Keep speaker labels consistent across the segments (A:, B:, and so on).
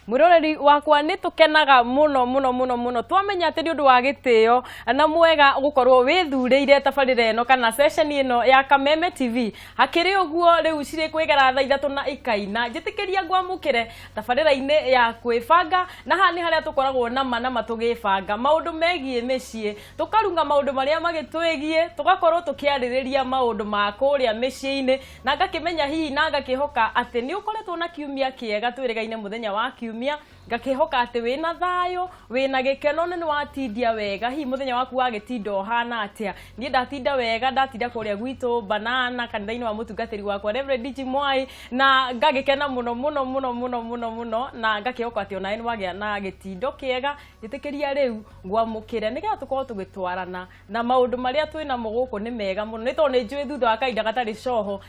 A: Mwĩroreri wakwa, nĩ tũkenaga mũno mũno mũno mũno twamenya atĩ nĩ ũndũ wa gĩtĩo na mwega gũkorwo wĩthurĩire tabarĩra ĩno kana session ĩno ya Kameme TV. Hakĩrĩ ũguo, rĩu cirĩ kwĩgera thaa 3 na ikaina, njĩtĩkĩria ngwamũkĩre tabarĩra-inĩ ya kwĩbanga, na haha nĩ harĩa tũkoragwo nama nama tũgĩbanga maũndũ megiĩ mĩciĩ, tũkarunga maũndũ marĩa magĩtwĩgiĩ, tũgakorwo tũkĩarĩrĩria maũndũ ma kũrĩa mĩciĩ-inĩ, na ngakĩmenya hihi na ngakĩhoka atĩ nĩ ũkoretwo na kiumia kĩega. Twĩrĩgaine mũthenya wa kiumia, ngakĩhoka atĩ wĩna thayũ, wĩna gĩkeno na nĩ watindia wega. Hihi mũthenya waku wa gĩtinda ũhana atĩa? Niĩ ndatinda wega, ndatinda kũrĩa gwitũ Banana, kanitha-inĩ wa mũtungatĩri wakwa Reverend G Mwai, na ngagĩkena mũno mũno mũno mũno mũno mũno, na ngakĩhoka atĩ onawe nĩ wagĩa na gĩtindo kĩega. Njĩtĩkĩria rĩu ngwamũkĩre nĩgetha tũkorwo tũgĩtwarana na maũndũ marĩa twĩ namo gũkũ. Nĩ mega mũno, nĩ tondũ nĩ njũĩ thutha wa kahinda gatarĩ coho,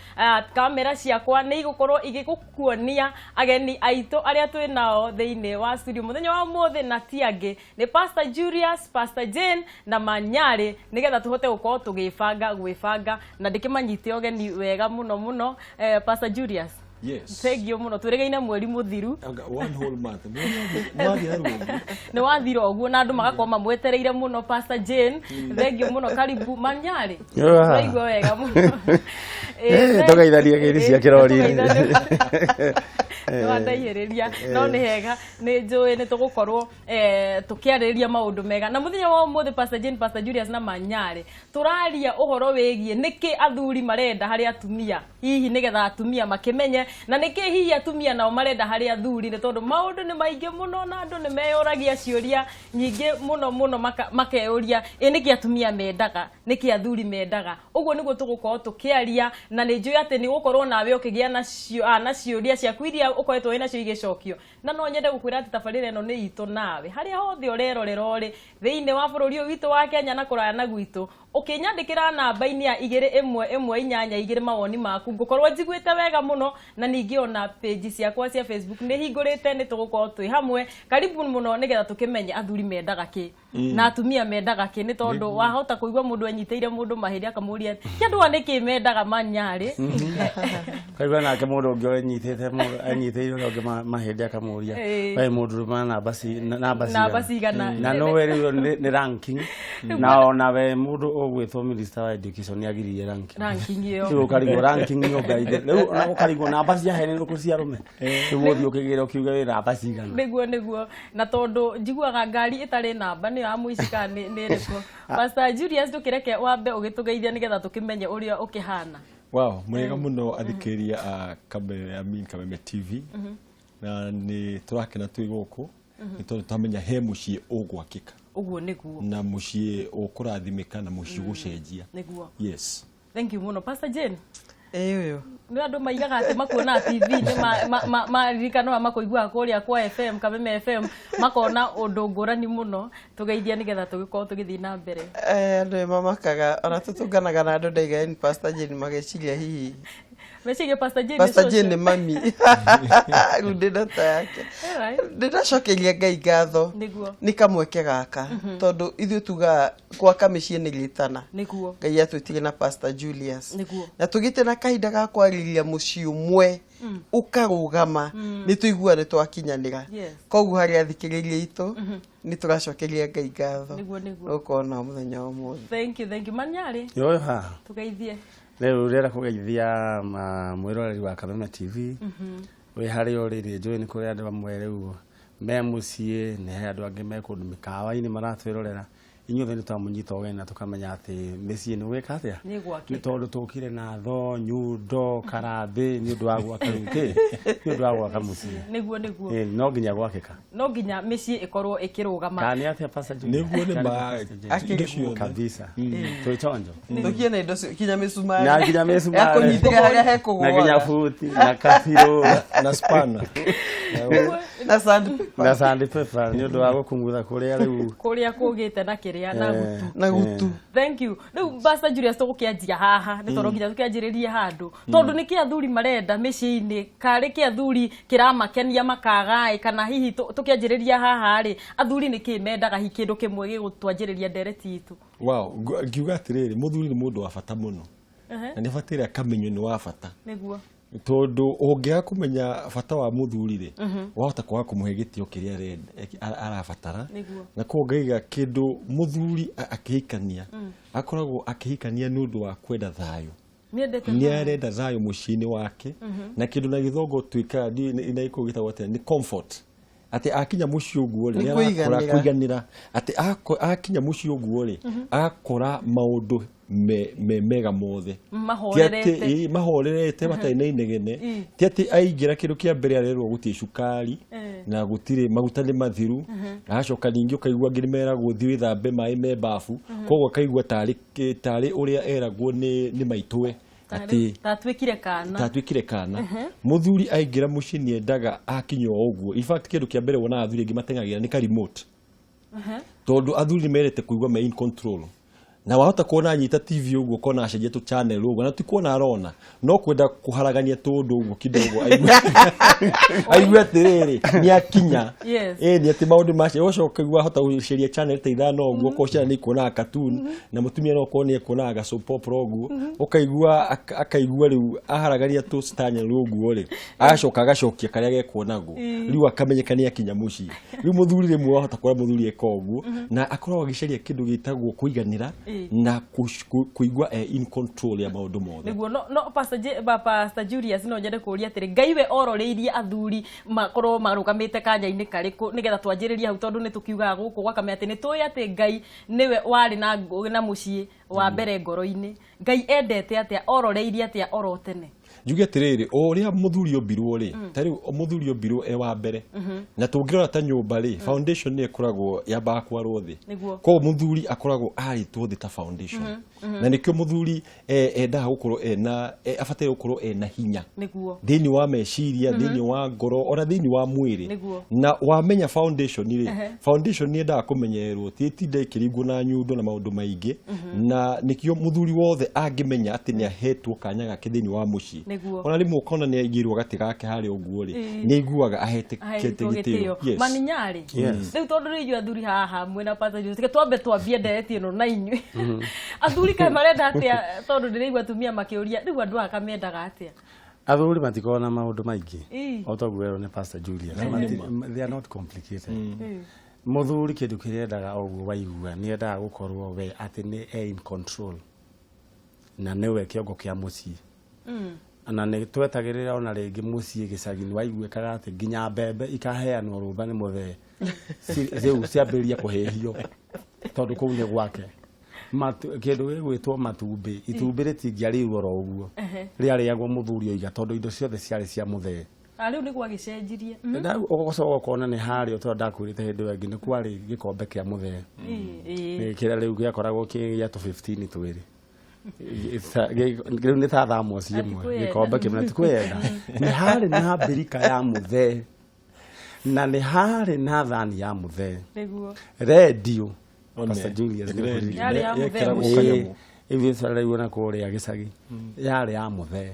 A: kamera ciakwa nĩ igũkorwo igĩgũkuonia ageni aitũ arĩa twĩ nao thĩinĩ wa studio mũthenya wa ũmũthĩ, na ti angĩ nĩ Pastor Julius, Pastor Jane na Manyarĩ, nĩgetha tũhote gũkorwo tũgĩbanga gwĩbanga na ndĩkĩmanyite ũgeni wega mũno mũno. Pastor Julius.
B: Yes.
A: Thank you mũno, twĩrĩgaine mweri mũthiru.
B: Anga one whole month. Mwathira ruo.
A: Nĩ wathira ũguo na andũ magakorwo mamwetereire mũno. Pastor Jane, thank you mũno, karibu. Manyarĩ. Tũraigua wega mũno.
C: Tũgeithanie ngeithi cia kĩrori-inĩ.
A: Nĩwandaihĩrĩria, no nĩ hega, nĩ njũĩ nĩ tũgũkorwo tũkĩarĩrĩria maũndũ mega. Na mũthenya wa ũmũthĩ, Pastor Jane, Pastor Julius na Manyarĩ, tũraria ũhoro wĩgiĩ nĩkĩ athuri marenda harĩ atumia, hihi nĩgetha atumia makĩmenye, na nĩkĩ hihi atumia nao marenda harĩ athuri, nĩ tondũ maũndũ nĩ maingĩ mũno na andũ nĩ meyũragia ciũria nyingĩ mũno mũno, makeyũria ĩ nĩkĩ atumia mendaga, nĩkĩ athuri mendaga. Ũguo nĩguo tũgũkorwo tũkĩaria, na nĩ njũĩ atĩ nĩ ũgũkorwo nawe ũkĩgĩa na ciũria ciaku iria ũkoretwo wĩ nacio igĩcokio. Na no nyende gũkwĩra atĩ tabarĩra ĩno nĩ itũ nawe, harĩa hothe ũrerorera ũrĩ thĩinĩ wa bũrũri ũyũ witũ wa Kenya na kũraya na gwitũ, ũkĩnyandĩkĩra namba-inĩ ya 21182 mawoni maku, ngũkorwo njiguĩte wega mũno. Na ningĩ ona page ciakwa cia Facebook nĩ hingũrĩte, nĩ tũgũkorwo twĩ hamwe. Karibu mũno, nĩgetha tũkĩmenye athuri mendaga kĩ na atumia mendaga kĩ, nĩ tondũ wahota kũigua mũndũ enyitĩire mũndũ mahĩndĩ akamũria ti andũ a nĩkĩ mendaga. Manyarĩ.
C: Kaigua nake mũndũ ũngĩ enyitĩte enyitĩire ũrĩa ũngĩ mahĩndĩ akamũria, we mũndũ ũrũme namba
A: namba cigana?
C: Na nowe rĩu nĩ ranking, na ona we mũndũ ũgwĩtwo minister wa education nĩ agiririe ranking.
A: Ranking ĩyo.
C: Rĩu ũkarigwo ranking nyũmba-inĩ, rĩu ona ũkarigwo namba cia hene nĩkũ cia arũme, rĩu ũthiĩ ũkĩgĩra ũkiuge wĩ namba cigana?
A: Nĩguo, na tondũ njiguaga ngari ĩtarĩ namba nĩyo ya mũici kana nĩ ĩrĩkũ. Pastor Julius, ndũkĩreke wambe ũgĩtũgeithia nĩgetha tũkĩmenye ũrĩa ũkĩhana.
B: Wow, mwega mũno athikĩrĩria a Kameme, I mean Kameme TV. Na nĩ tũrakena twĩ gũkũ nĩ tondũ twamenya he mũciĩ ũgwakĩka.
A: Ũguo nĩguo.
B: Na mũciĩ ũkũrathimĩka na mũciĩ ũgũcenjia.
A: Nĩguo.
B: Yes.
A: Thank you mũno. Pastor Jane.
D: Ĩ ũyũ.
A: Nĩ andũ maigaga atĩ makuona TV-inĩ, maririkano makũiguaga kũrĩa kwa FM, Kameme FM, makona ũndũ ngũrani mũno. Tũgeithia nĩgetha tũgĩkorwo tũgĩthiĩ na mbere.
D: Andũ nĩ mamakaga, ona tũtũnganaga na andũ ndaiga ni Pastor Jane, mageciria hihi
A: meciria Pastor Jane nĩ
D: Pastor
A: cũcũ.
D: Jane nĩ mami, rĩu ndĩ ndata yake.
A: Alright.
D: Ndĩracokeria Ngai ngatho nĩ kamweke gaka, tondũ ithuĩ tugaga gwaka mĩciĩ nĩ rĩtana. Ngai atwĩtire na Pastor Julius na tũgĩte na kahinda ga kwarĩrĩria mũciĩ ũmwe ũkarũgama, nĩ tũigua nĩ twakinyanĩra. Koguo harĩ athikĩrĩria itũ, nĩ tũracokeria Ngai ngatho
A: Nĩguo.
D: gũkorwo nao mũthenya wa ũmũthĩ.
A: Thank you, thank you. Manyarĩ.
C: Yoyo haha.
A: Tũgeithie.
C: Rĩu rĩera kũgeithia mwĩroreri wa Kameme TV wĩ harĩa ũrĩ. Nĩ njũĩ nĩ kũrĩ andũ amwe rĩu me mũciĩ, nĩ he andũ angĩ me kũndũ mĩkawa-inĩ maratwĩrorera. Inyuothe nĩ twamũnyita ũgeni na tũkamenya atĩ mĩciĩ nĩ gwĩka atĩa?
A: Nĩ gwakĩka.
C: Nĩ tondũ tũkire na tho, nyundo, karambĩ nĩ ũndũ wa gwaka rĩu kĩ, nĩ ũndũ wa gwaka mũciĩ.
A: Nĩguo.
C: Ĩ, no nginya gwakĩka.
A: No nginya mĩciĩ ĩkorwo ĩkĩrũgama.
C: Kana nĩ atĩa, Pastor Julius?
B: Nĩguo nĩ
C: Kana
B: ma
C: Pastor Julius?
B: indo ciothe.
C: Kabisa, twĩ chonjo.
D: Tũkie na indo kinya mĩcumarĩ
C: Na nginya mĩcumarĩ.
D: ya kũnyitĩra harĩa
C: Na nginya
D: hekũgũaga.
C: buti na kabirũ.
B: Na spana.
D: Na sandpaper.
C: Na sandpaper nĩ ũndũ wa gũkumutha kũrĩa rĩu
A: kũrĩa kũgĩte na kĩrĩa na gutu.
D: Na gutu.
A: Thank you. Rĩu Pastor Julius, tũgũkĩanjia haha nĩ tondũ nginya tũkĩanjĩrĩrie handũ, tondũ nĩkĩ athuri marenda mĩciĩ-inĩ, karĩ kĩ athuri kĩramakenia makagaĩ, kana hihi tũkĩanjĩrĩria haha rĩ, athuri nĩkĩ mendaga, hihi kĩndũ kĩmwe gĩgũtwanjĩrĩria ndereti itũ?
B: Wow, ngiuga atĩrĩrĩ, mũthuri nĩ mũndũ wa bata mũno na nĩ abataire akamenywo nĩ wa bata. Tondũ ũngĩaga kũmenya bata wa mũthuri rĩ, wahota kwaga kũmũhe gĩtĩo kĩrĩa arabatara. Na koguo ngaiga kĩndũ mũthuri akĩhikania akoragwo akĩhikania nĩ ũndũ wa kwenda thayũ. Nĩ arenda thayũ mũciĩ-inĩ wake. Na kĩndũ na gĩthũngũ twĩkaga na gĩkũyũ gĩtagwo atĩa, nĩ comfort. Atĩ akinya mũciĩ ũguo rĩ, nĩ arakora kũiganĩra. Atĩ akinya mũciĩ ũguo rĩ, akora maũndũ me mega mothe. Mahorerete matarĩ na inegene. Ti atĩ aingĩra kĩndũ kĩa mbere arerwo gũtirĩ cukari na gũtirĩ maguta nĩ mathiru. Agacoka ningĩ ũkaigua angĩ nĩ meragwo thiĩ wĩthambe maĩ me bafu. Koguo akaigua tarĩ ũrĩa eragwo nĩ maitũwe. Atĩ tatuĩkire kana. Mũthuri aingĩra mũciĩ nĩ endaga akinya o ũguo. In fact kĩndũ kĩa mbere wonaga athuri aingĩ mateng'agĩra nĩ ka remote. Tondũ athuri nĩ merete kũigua me in control. Na wahota kuona anyita TV ũguo kona acenjia tũ channel ũguo na ti kuona arona no kwenda kũharagania tũndũ ũguo kidogo aigue atĩrĩrĩ nĩ akinya. Nĩ atĩ maũndũ macio ũgacoka ũkaigua wahota gũceria channel ta ithano ũguo okorwo ciana nĩ ikuonaga cartoon na mũtumia no okorwo nĩ ekuonaga ga soap opera ũguo ũkaigua akaigua rĩu aharagania tũ channel ũguo rĩ agacoka agacokia karĩa gekuonagwo rĩu akamenyeka nĩ akinya mũciĩ. Rĩu mũthuri rĩmwe wahota kuona mũthuri eka ũguo na akoragwo agĩcaria kĩndũ gĩtagwo kũiganĩra na kuigua in control ya maũndũ mothe.
A: Nĩguo no Pastor Julius no nyende kũũria atĩrĩ, Ngai we ororeirie athuri makorwo marũgamĩte kanya-inĩ karĩkũ nĩgetha twanjĩrĩrie hau, tondũ nĩ tũkiugaga gũkũ gwakame atĩ nĩ tũĩ atĩ Ngai nĩwe warĩ na mũciĩ wa mbere ngoro-inĩ. Ngai endete atĩa, ororeirie atĩa oro tene?
B: Njuge atĩrĩrĩ, o ũrĩa mũthuri ombirwo rĩ, ta rĩu mũthuri ombirwo e wa mbere, na tũngĩrora ta nyũmba rĩ, foundation nĩ ĩkoragwo yambaga kwarwo thĩ. Koguo mũthuri akoragwo arĩtwo thĩ ta foundation. Na nĩkĩo mũthuri endaga gũkorwo ena abataire gũkorwo ena hinya thĩinĩ wa meciria, thĩinĩ wa ngoro, ona thĩinĩ wa mwĩrĩ. Na wamenya foundation rĩ, foundation nĩ yendaga kũmenyererwo, ti ĩtinde ĩkĩringwo na nyundo na maũndũ maingĩ. Na nĩkĩo mũthuri wothe angĩmenya atĩ nĩ ahetwo kanya gake thĩinĩ wa mũciĩ, ona rĩmwe ũkona nĩ aigĩrwo gatĩ gake harĩa ũguo rĩ, nĩ aiguaga ahete gĩtĩo.
A: Maninyarĩ rĩu tondũ rĩ inyuĩ athuri haha mwĩna Pastor Julius, twambe twambie ndereti ĩno na inyuĩ. Athuri kaĩ marenda atĩa, tondũ ndĩraigua atumia makĩũria rĩu andũ aka mendaga atĩa?
C: Athuri matikoragwo na maũndũ maingĩ o toguo werwo nĩ Pastor Julius. They are not complicated. Mũthuri kĩndũ kĩrĩa endaga ũguo waigua nĩ endaga gũkorwo we atĩ nĩ in control na nĩwe kĩongo kĩa mũciĩ. Na nĩ twetagĩrĩra ona rĩngĩ mũciĩ gĩcagi nĩ waiguĩkaga atĩ nginya mbembe ikaheanwo rũtha nĩ mũthee rĩu ciambĩrĩria kũhĩhio tondũ kũu nĩ gwake. Kĩndũ gĩgwĩtwo matumbĩ, itumbĩ rĩtingĩarĩirwo oro ũguo, rĩarĩagwo mũthuri oiga tondũ indo ciothe ciarĩ cia mũthee.
A: Rĩu nĩ gwagĩcenjirie.
C: Ũgacoka ũkona nĩ harĩa tondũ ndakwĩrĩte hĩndĩ ĩyo ĩngĩ nĩ kwarĩ gĩkombe kĩa mũthee kĩrĩa rĩu gĩakoragwo kĩ gĩa tũ 15 twĩrĩ. Rĩu nĩ ta thamoci ĩmwe gĩkombe kĩmwe na ti kwĩyenda. Nĩ harĩ na mbirika ya mũthee na nĩ harĩ na thani ya mũthee. Redio Pastor Julius ithuĩ twarerairwo na kũrĩa gĩcagi yarĩ ya mũthee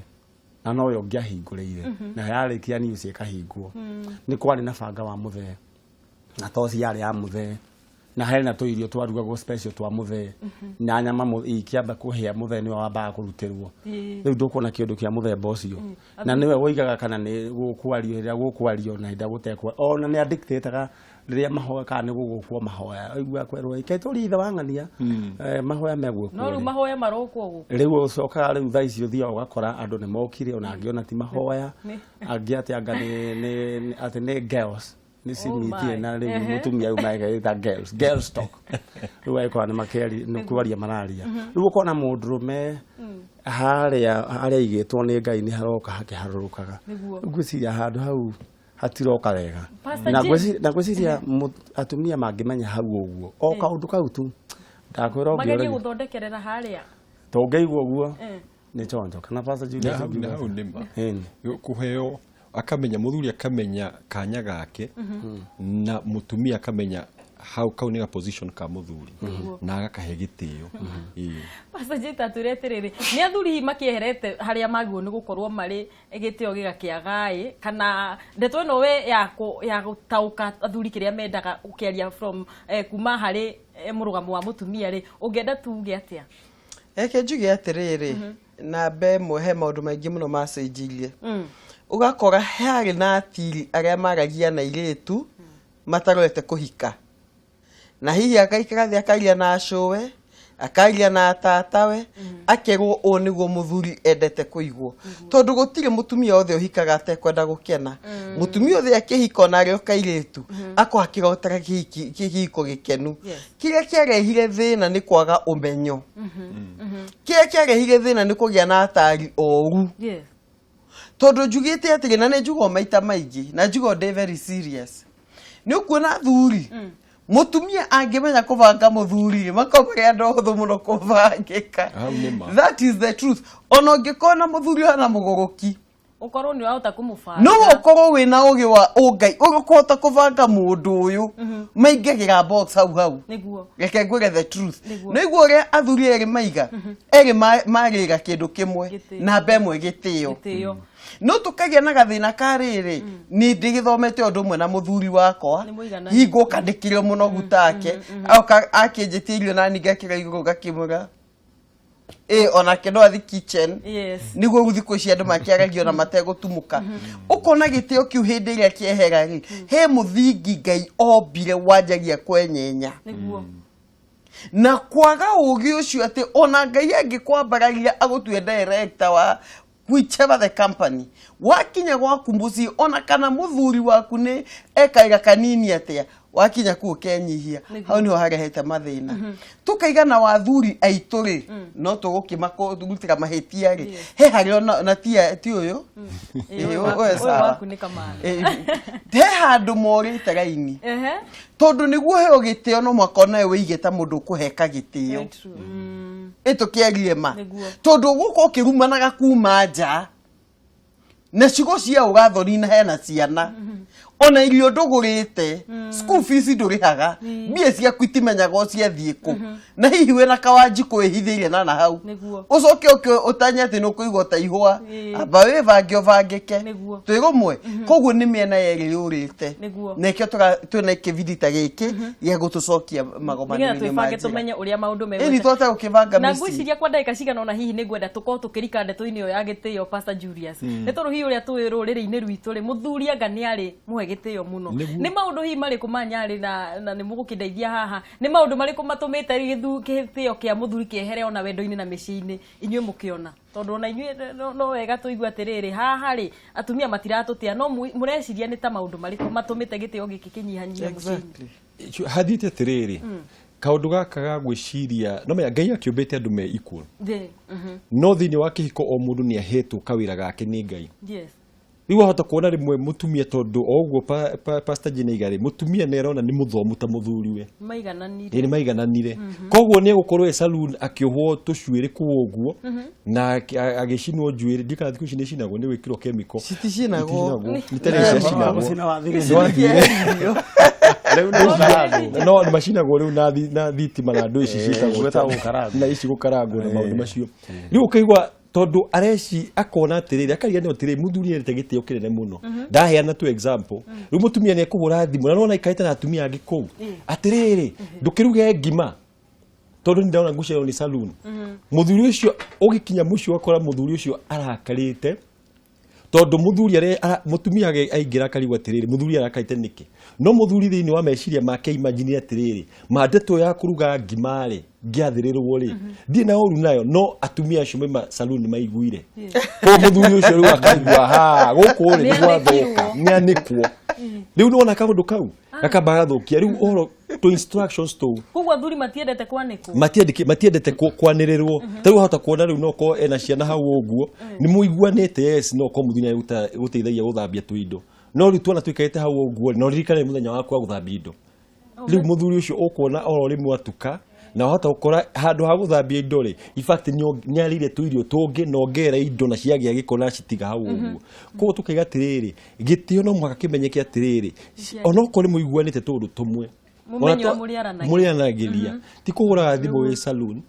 C: na noyo ngĩahingũrĩire na yarĩkia news ĩkahingwo. Nĩ kwarĩ na banga wa mũthee na toci yarĩ ya mũthee na hena tũirio twarugagwo special twa mũthee na nyama ikĩamba kũhĩa mũthee nĩwe wambaga kũrutĩrwo. Rĩu ndũkuona kĩndũ kĩa mũthemba ũcio na nĩwe woigaga kana nĩ gũkwario rĩrĩa gũkwario na hĩndĩ gũtekwa ona nĩ adictĩtaga rĩrĩa mahoya kana nĩ gũgũkwo mahoya aigua kwerwo ike tũri ithe wang'ania mahoya megwĩkwo.
A: No rĩu mahoya marokwo gũkũ
C: rĩu ũcokaga rĩu thaa ici ũthiaga ũgakora andũ nĩ mokire ona angĩ ona ti mahoya angĩ atĩ anga nĩ atĩ nĩ girls nĩ cimitie na rĩu mũtumia rĩu mageita girls talk rĩu agĩkora nĩ makĩari nĩ kwaria mararia. Rĩu ũkona mũndũrũme harĩa aigĩtwo nĩ Ngai nĩ haroka hakĩharũrũkaga. Ngwĩciria handũ hau hatiroka wega na ngwĩciria atumia mangĩmenya hau ũguo o kaũndũ kau tu ndakwĩra ũngĩũragia
A: magerie gũthondekerera harĩa
C: tũngĩigua ũguo nĩ chonjo kana Pastor Julius
B: hau nĩ ma kũheo akamenya mũthuri akamenya kanya gake na mũtumia akamenya hau kau nĩ ga position ka mũthuri na agakahe gĩtĩo.
A: Pastor Jita twĩre atĩrĩrĩ, nĩ athuri makĩeherete harĩa magĩrĩirwo nĩ gũkorwo marĩ gĩtĩo gĩgakĩaga kana ndeto ĩno we ya gũtaũka athuri kĩrĩa mendaga ũkĩaria from kuma harĩ mũrũgamo wa mũtumia rĩ, ũngĩenda tuge atĩa?
D: Reke njuge atĩrĩrĩ, Namba ĩmwe, he maũndũ maingĩ mũno macenjirie. Ũgakora harĩ na atiri arĩa maragia na airĩtu matarorete kũhika, na hihi agaikara thĩ akaria na acũwe, akaria na tatawe, akerwo ũũ nĩguo mũthuri endete kũigwo, tondũ gũtirĩ mũtumia othe ũhikaga atekwenda gũkena. Mũtumia othe akĩhika ona arĩ o kairĩtu akwakĩrotera kĩhiko gĩkenu. Kĩrĩa kĩarehire thĩna nĩ kwaga ũmenyo. Kĩrĩa kĩarehire thĩna nĩ kũgĩa na atari oru. Tondũ njugĩte atĩrĩ, na nĩ njuga maita maingĩ, na njuga ndĩ very serious, nĩ ũkuona athuri, mũtumia angĩmenya kũbanga mũthuri rĩ, makoragwo marĩ andũ ahũthũ mũno kũbangĩka.
B: Hau nĩ ma.
D: That is the truth. Ona ũngĩkorwo na mũthuri ũhana mũgũrũki,
A: ũkorwo nĩ ũrahota kũmũbanga,
D: no ũkorwo wĩna ũgĩ wa ũngai ũkũhota kũbanga mũndũ ũyũ, maingagĩra box hau hau. Reke ngwĩre the truth. Nĩ igua ũrĩa athuri erĩ maiga erĩ marĩra kĩndũ kĩmwe,
A: Gĩtĩo.
D: Namba ĩmwe, gĩtĩo.
A: Gĩtĩo.
D: No tũkagĩa na gathĩna ka rĩrĩ, nĩ ndĩgĩthomete ũndũ ũmwe na mũthuri wakwa,
A: Nĩ mũigananĩru.
D: hingo kandĩkire mũnogu take, oka akĩnjĩtia irio nani ngakĩra igũrũ ngakĩmwĩra ĩ onake no athi kitchen. Nĩguo rĩu thikũ ici andũ makĩaragia ona mategũtumũka. Ũkona gĩtĩo kĩu hĩndĩ ĩrĩa kĩehera rĩ, he mũthingi Ngai ombire wanjagia kwenyenya. Na kwaga ũgĩ ũcio atĩ ona Ngai angĩkwambararia agũtue director wa whichever the company, wakinya gwaku mũciĩ, ona kana mũthuri waku nĩ ekaira kanini atĩa, wakinya kuu ũkenyihia. Hau niho harehete mathĩna. Tũkaigana wa athuri aitũ rĩ, no tũgũkĩmarutĩra mahĩtia rĩ, he harĩa ona na ti ũyũ.
A: Ĩ,
D: Ĩ,
A: ũyũ
D: ũyũ
A: ũyũ
D: sawa.
A: waku nĩ kamana.
D: Ĩ, he handũ morĩte raini, tondũ nĩguo heo gĩtĩo no mwaka onawe wĩige ta mũndũ ũkũheka gĩtĩo.
A: Very true.
D: Ĩtũkĩarie ma. Tondũ ũgũka ũkĩrumanaga kuma nja na ciugo cia ũgathoni na hena ciana, ona irio ndũgũrĩte, school fees ndũrĩhaga, mbia ciaku itimenyagwo ciathiĩ kũ, na hihi wĩna kawanjikũ wĩhithĩire na hau, ũcoke ũke ũtanye atĩ nĩ ũkũigwo ta ihũa. Amba wĩbange ũbangĩke. Twĩ rũmwe, koguo nĩ mĩena yerĩ yũrĩte. Na ĩkĩo twĩna kĩbindi ta gĩkĩ gĩa gũtũcokia
A: nĩgetha
D: magomano-inĩ ma
A: twĩbange
D: njĩra.
A: tũmenye ũrĩa maũndũ
D: Ĩni
A: megwĩka.
D: tũhote gũkĩbanga
A: Na
D: mĩciĩ.
A: ngwĩciria kwa ndagĩka cigana ona hihi nĩ ngwenda tũkorwo tũkĩrika ndeto-inĩ ĩyo ya gĩtĩo, Pastor Julius, nĩ tondũ hihi ũrĩa tũĩ rũrĩrĩ-inĩ rwitũ rĩ, mũthuri anga nĩ arĩ mũhe gĩtĩo mũno. Nĩ maũndũ hihi marĩkũ manyarĩ na nĩ mũgũkĩndeithia haha, nĩ maũndũ marĩkũ matũmĩte gĩtĩo kĩa mũthuri kĩehere ona wendo-inĩ na mĩciĩ-inĩ inyuĩ mũkĩona? Tondũ ona inyuĩ no wega tũigue atĩrĩrĩ, haha rĩ, atumia matiratũtĩa, no mũreciria nĩ ta maũndũ marĩkũ matũmĩte gĩtĩo gĩkĩ kĩnyihanyihe mũciĩ-inĩ?
B: Hathiĩte atĩrĩrĩ, kaũndũ gaka ga gwĩciria no menya Ngai akĩũmbĩte andũ me equal, no thĩinĩ wa kĩhiko o mũndũ nĩ ahetwo kawĩra gake nĩ Ngai. Rĩu wahota kuona rĩmwe mũtumia, tondũ o ũguo Pastor Jane aiga rĩ, mũtumia nĩ arona nĩ mũthomu ta mũthuriwe.
A: Maigananire.
B: Ĩ, nĩ maigananire, koguo nĩ egũkorwo e saloon akĩohwo tũcuĩrĩ kũu ũguo na agĩcinwo njuĩrĩ. Ndiũ kana thikũ ici nĩ cinagwo nĩ gwĩkĩrwo chemical.
D: Citicinagwo.
B: Nĩ tene ciacinagwo.
C: Gũcina wathire.
B: Nĩ wathire.
C: Rĩu nĩ ũcarangwo.
B: No nĩ macinagwo rĩu na thitima na andũ ici ciĩtagwo
C: gwĩtagwo gũkarangwo.
B: Na ici gũkarangwo na maũndũ macio. Rĩu ũkaigua tondũ areci akona atĩrĩrĩ, akariganĩrwo atĩrĩrĩ, mũthuri nĩendete gĩtĩo kĩnene mũno. Ndaheana tu example, rĩu mũtumia nĩ ekũhũra thimũ na nĩwona aikarĩte na atumia angĩ kũu, atĩrĩrĩ, ndũkĩruge ngima tondũ nĩ ndĩrona ngucanio nĩ saloon. Mũthuri ũcio ũgĩkinya mũciĩ ũgakora mũthuri ũcio arakarĩte, tondũ mũthuri mũtumia aingĩra akarigwo atĩrĩrĩ, mũthuri arakarĩte nĩkĩ? No mũthuri thĩinĩ wa meciria make imagine atĩrĩrĩ, ma ndeto ya kũruga ngima rĩ, ngĩathĩrĩrwo rĩ, ndirĩ na ũru nayo, no atumia acio maima saloon nĩ maiguire. Koguo mũthuri ũcio rĩu akaigua ha gũkũ rĩ nĩ gwathũka, nĩ anĩkwo. Rĩu nĩwona kaũndũ kau gakamba gathũkia rĩu ũhoro tũ instructions tũu.
A: Koguo athuri matiendete kwanĩkwo.
B: Matiendete kwanĩrĩrwo. Ta rĩu wahota kuona rĩu no korwo ena ciana hau ũguo, nĩ mũiguanĩte, yes, no korwo mũthuri nĩ gũteithagia gũthambia tũindo, no rĩu twana tũikarĩte hau ũguo, no ririkane mũthenya waku wa gũthambia indo. Rĩu mũthuri ũcio ũkuona oro rĩmwe atuka na wahota gũkora handũ ha gũthambia indo rĩ, in fact nĩ arĩire tũirio tũngĩ na ongera indo na ciagĩa gĩko na citiga hau ũguo. Koguo tũkaiga atĩrĩrĩ, gĩtĩo no mũhaka kĩmenyeke atĩrĩrĩ, onokorwo nĩ mũiguanĩte tũũndũ tũmwe,
A: Mũmenye ũrĩa mũrĩaranagia.
B: Mũrĩanagĩria, ti kũhũraga thimũ wĩ saloon,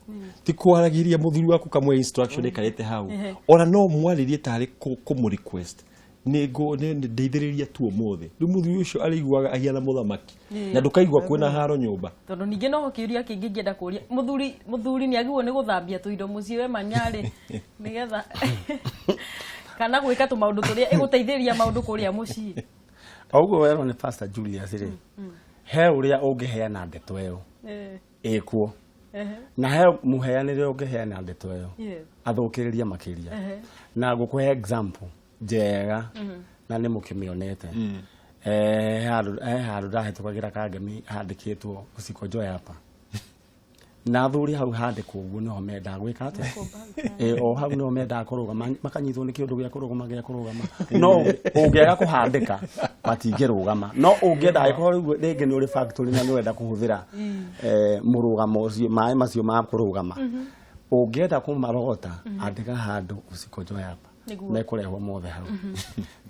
B: ti kwaragĩria mũthuri waku kamwe instruction ĩkarĩte hau. Ona no mwarĩrie tarĩ kũmũ request. Nĩ ndeithĩrĩria tu ũmũthĩ. Rĩu mũthuri ũcio arĩiguaga ahiana mũthamaki na ndũkaigua kwĩna haro nyũmba.
A: Tondũ ningĩ noho kĩũria kĩngĩ ingĩenda kũria mũthuri, nĩ agĩrĩirwo nĩ gũthambia tũindo mũciĩ we manyarĩ nĩgetha kana gwĩka tũmaũndũ tũrĩa ĩgũteithĩrĩria maũndũ kũrĩa mũciĩ?
C: O ũguo werwo nĩ Pastor Julius rĩ, he ũrĩa ũngĩheana ndeto ĩyo ĩkwo na he mũheanĩre ũngĩheana ndeto ĩyo athũkĩrĩria makĩria. Na ngũkũhe example njega na nĩ mũkĩmĩonete. He handũ ndahĩtũkagĩra kangemi handĩkĩtwo "Usikonjoe hapa", na athuri hau handĩkwo ũguo nĩho mendaga gwĩka atĩa? O hau nĩho mendaga kũrũgama, makanyitwo nĩ kĩũndũ gĩa kũrũgama gĩa kũrũgama. No ũngĩaga kũhandĩka matingĩrũgama. No ũngĩenda, angĩkorwo rĩu rĩngĩ nĩ ũrĩ factory na nĩ ũrenda kũhũthĩra mũrũgamo ũcio, maĩ macio ma kũrũgama, ũngĩenda kũmarogota, andĩka handũ "Usikonjoe hapa". Mekũrehwo mothe hau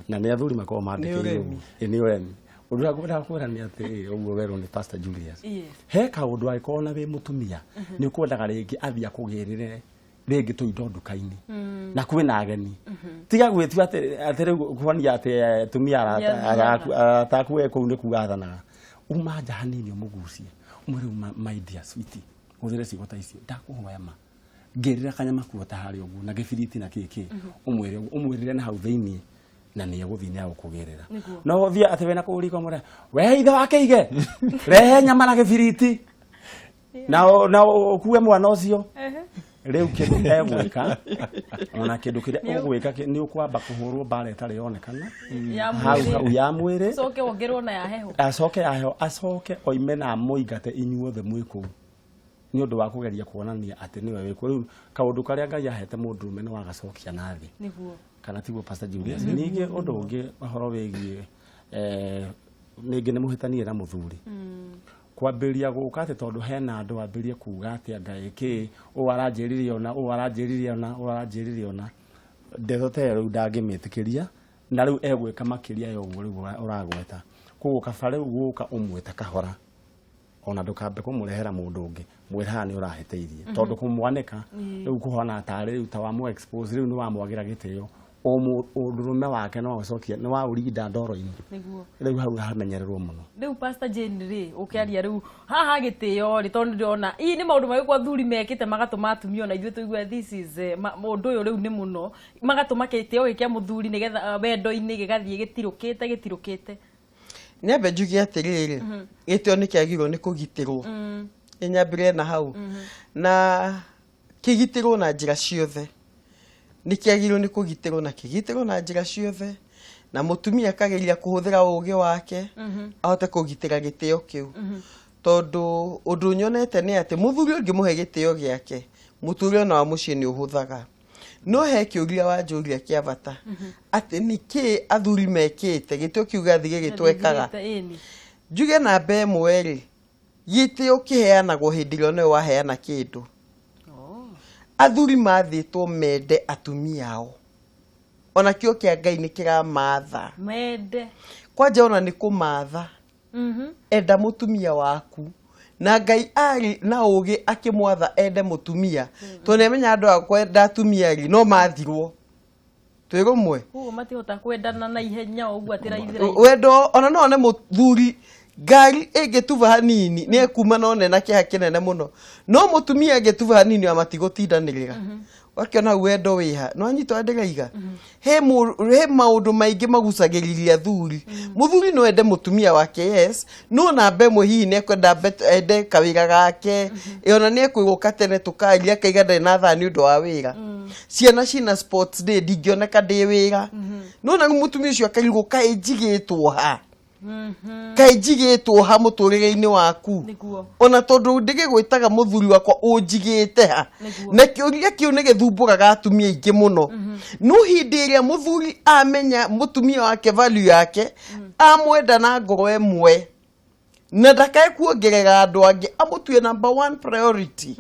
C: na nĩ athuri makoragwo mandĩkĩirwo.
D: Ũremi.
C: Ũguo. Ĩ, nĩ ũremi. Ũndũ ũrĩa ngwendaga kwĩra nĩ atĩ ũguo werwo nĩ Pastor Julius, he kaũndũ angĩkorwo na wĩ mũtumia nĩ ũkwendaga rĩngĩ athiĩ akũgĩrĩre rĩngĩ tũindo nduka-inĩ na kwĩna ageni, tiga gwĩtua atĩ rĩu kuonia atĩ atumia
A: Nĩathiaga.
C: arata aku we kũu nĩ kuga athanaga. Uma nja hanini ũmũgucie, ũmwĩre, "Rĩu my dear sweetie," hũthĩre ciugo ta icio, "Ndakũhoya ma ngĩrĩra kanyama kuo ta harĩa ũguo na gĩbiriti na kĩkĩ." Ũmwĩre ũguo, ũmwĩrĩre na hau thĩiniĩ na nĩ egũthiĩ nĩ agũkũgĩrĩra. No ũthiĩ atĩ wĩna kũu riko mũre we ithe wa kĩige rehe nyama na gĩbiriti na ũkue mwana ũcio. Rĩu kĩndũ egwĩka ona kĩndũ kĩrĩa ũgwĩka nĩ ũkwamba kũhũrwo mbara ĩtarĩ yonekana
A: Ya
C: hau
A: mwĩrĩ.
C: hau ya mwĩrĩ.
A: Ũcoke wongerwo na ya heho.
C: Acoke yaheho, acoke oime na mũingate inyuothe mwĩ kũu nĩ ũndũ wa kũgeria kuonania atĩ nĩwe wĩ kuo. Rĩu kaũndũ karĩa Ngai ahete mũndũrũme nĩ wagacokia na thĩ. Kana tiguo, Pastor Julius? Ningĩ ũndũ ũngĩ ũhoro wĩgiĩ rĩngĩ nĩ mũhĩtanie na mũthuri, kwambĩrĩria gũka atĩ tondũ hena andũ ambĩrĩrie kuga atĩ anga ĩkĩ ũũ aranjĩrire ona ũũ aranjĩrire ona ũũ aranjĩrire ona, ndeto ta ĩyo rĩu ndangĩmĩtĩkĩria na rĩu egwĩka makĩria ya ũguo rĩu ũragweta. Koguo kaba rĩu gũka ũmwĩte kahora, ona ndũkambe kũmũrehera mũndũ ũngĩ, mwĩre haha nĩ ũrahĩtĩirie, tondũ kũmwanĩka rĩu kũhana tarĩ rĩu ta wamũ expose, rĩu nĩ wamwagĩra gĩtĩo. Ũndũrũme wake no ũcokie nĩ waũrinda ndoro-inĩ. Rĩu hau hamenyererwo mũno.
A: Rĩu Pastor Jane rĩ, ũkĩaria rĩu haha gĩtĩo rĩ, tondũ ndĩrona hihi nĩ maũndũ marĩkũ athuri mekĩte magatũma atumia ona ithuĩ tũigue this is ũndũ ũyũ rĩu nĩ mũno, magatũma gĩtĩo gĩkĩ kĩa mũthuri nĩgetha wendo-inĩ gĩgathiĩ gĩtirũkĩte gĩtirũkĩte?
D: Nĩ ambe njuge atĩrĩrĩ, gĩtĩo nĩ kĩagĩrĩirwo nĩ kũgitĩrwo. Nyambĩrĩre na hau, na kĩgitĩrwo na njĩra ciothe. Nĩ kĩagĩrĩirwo nĩ kũgitĩrwo na kĩgitĩrwo na njĩra ciothe, na mũtumia akageria kũhũthĩra ũgĩ wake ahote kũgitĩra gĩtĩo kĩu, tondũ ũndũ nyonete nĩ atĩ mũthuri ũngĩmũhe gĩtĩo gĩake, mũtũrĩre ona wa mũciĩ nĩ ũhũthaga. No he kĩũria wanjũria kĩa bata atĩ nĩkĩ athuri mekĩte gĩtĩo kĩu gĩgathiĩ gĩgĩtwekaga.
A: Ĩni.
D: Njuge namba ĩmwe rĩ, gĩtĩo kĩheanagwo hĩndĩ ĩrĩa nawe waheana kĩndũ. Athuri mathĩtwo mende atumia ao, ona kĩo kĩa Ngai nĩ kĩramatha.
A: Mende.
D: Kwanja ona nĩ kũmatha. Enda mũtumia waku, na Ngai arĩ na ũgĩ akĩmwatha ende mũtumia, tondũ nĩamenya andũ a kwenda atumia rĩ no mathirwo twĩ rũmwe.
A: Koguo matihota kwendana na ihenya ũguo atĩ raithi raithi.
D: Wendo ona no one mũthuri ngari ĩngĩtuba hanini nĩ ekuma na one na kĩeha kĩnene mũno, no mũtumia angĩtuba hanini wa matigũtindanĩrĩra. Wakĩona hau wendo wĩha no anyitwo ndĩraiga he maũndũ maingĩ magucagĩrĩria athuri. Mũthuri no ende mũtumia wake, yes, no namba ĩmwe hihi nĩ ekwenda ende kawĩra gake. Ona nĩ ekwĩgũka tene tũkaria akaiga ndarĩ na thaa nĩ ũndũ wa wĩra, ciana cina sports day, ndingĩoneka ndĩ wĩra. No na rĩu mũtumia ũcio akarigwo, kaĩ njigĩtwo ha? Kaĩ njigĩtwo ha mũtũrĩre-inĩ waku? Ona tondũ ndĩgĩgwĩtaga mũthuri wakwa, ũnjigĩte ha? Na kĩũria kĩu nĩ gĩthumbũraga atumia aingĩ mũno. No hĩndĩ ĩrĩa mũthuri amenya mũtumia wake value yake, amwenda na ngoro ĩmwe na ndakae kuongerera andũ angĩ, amũtue number one priority,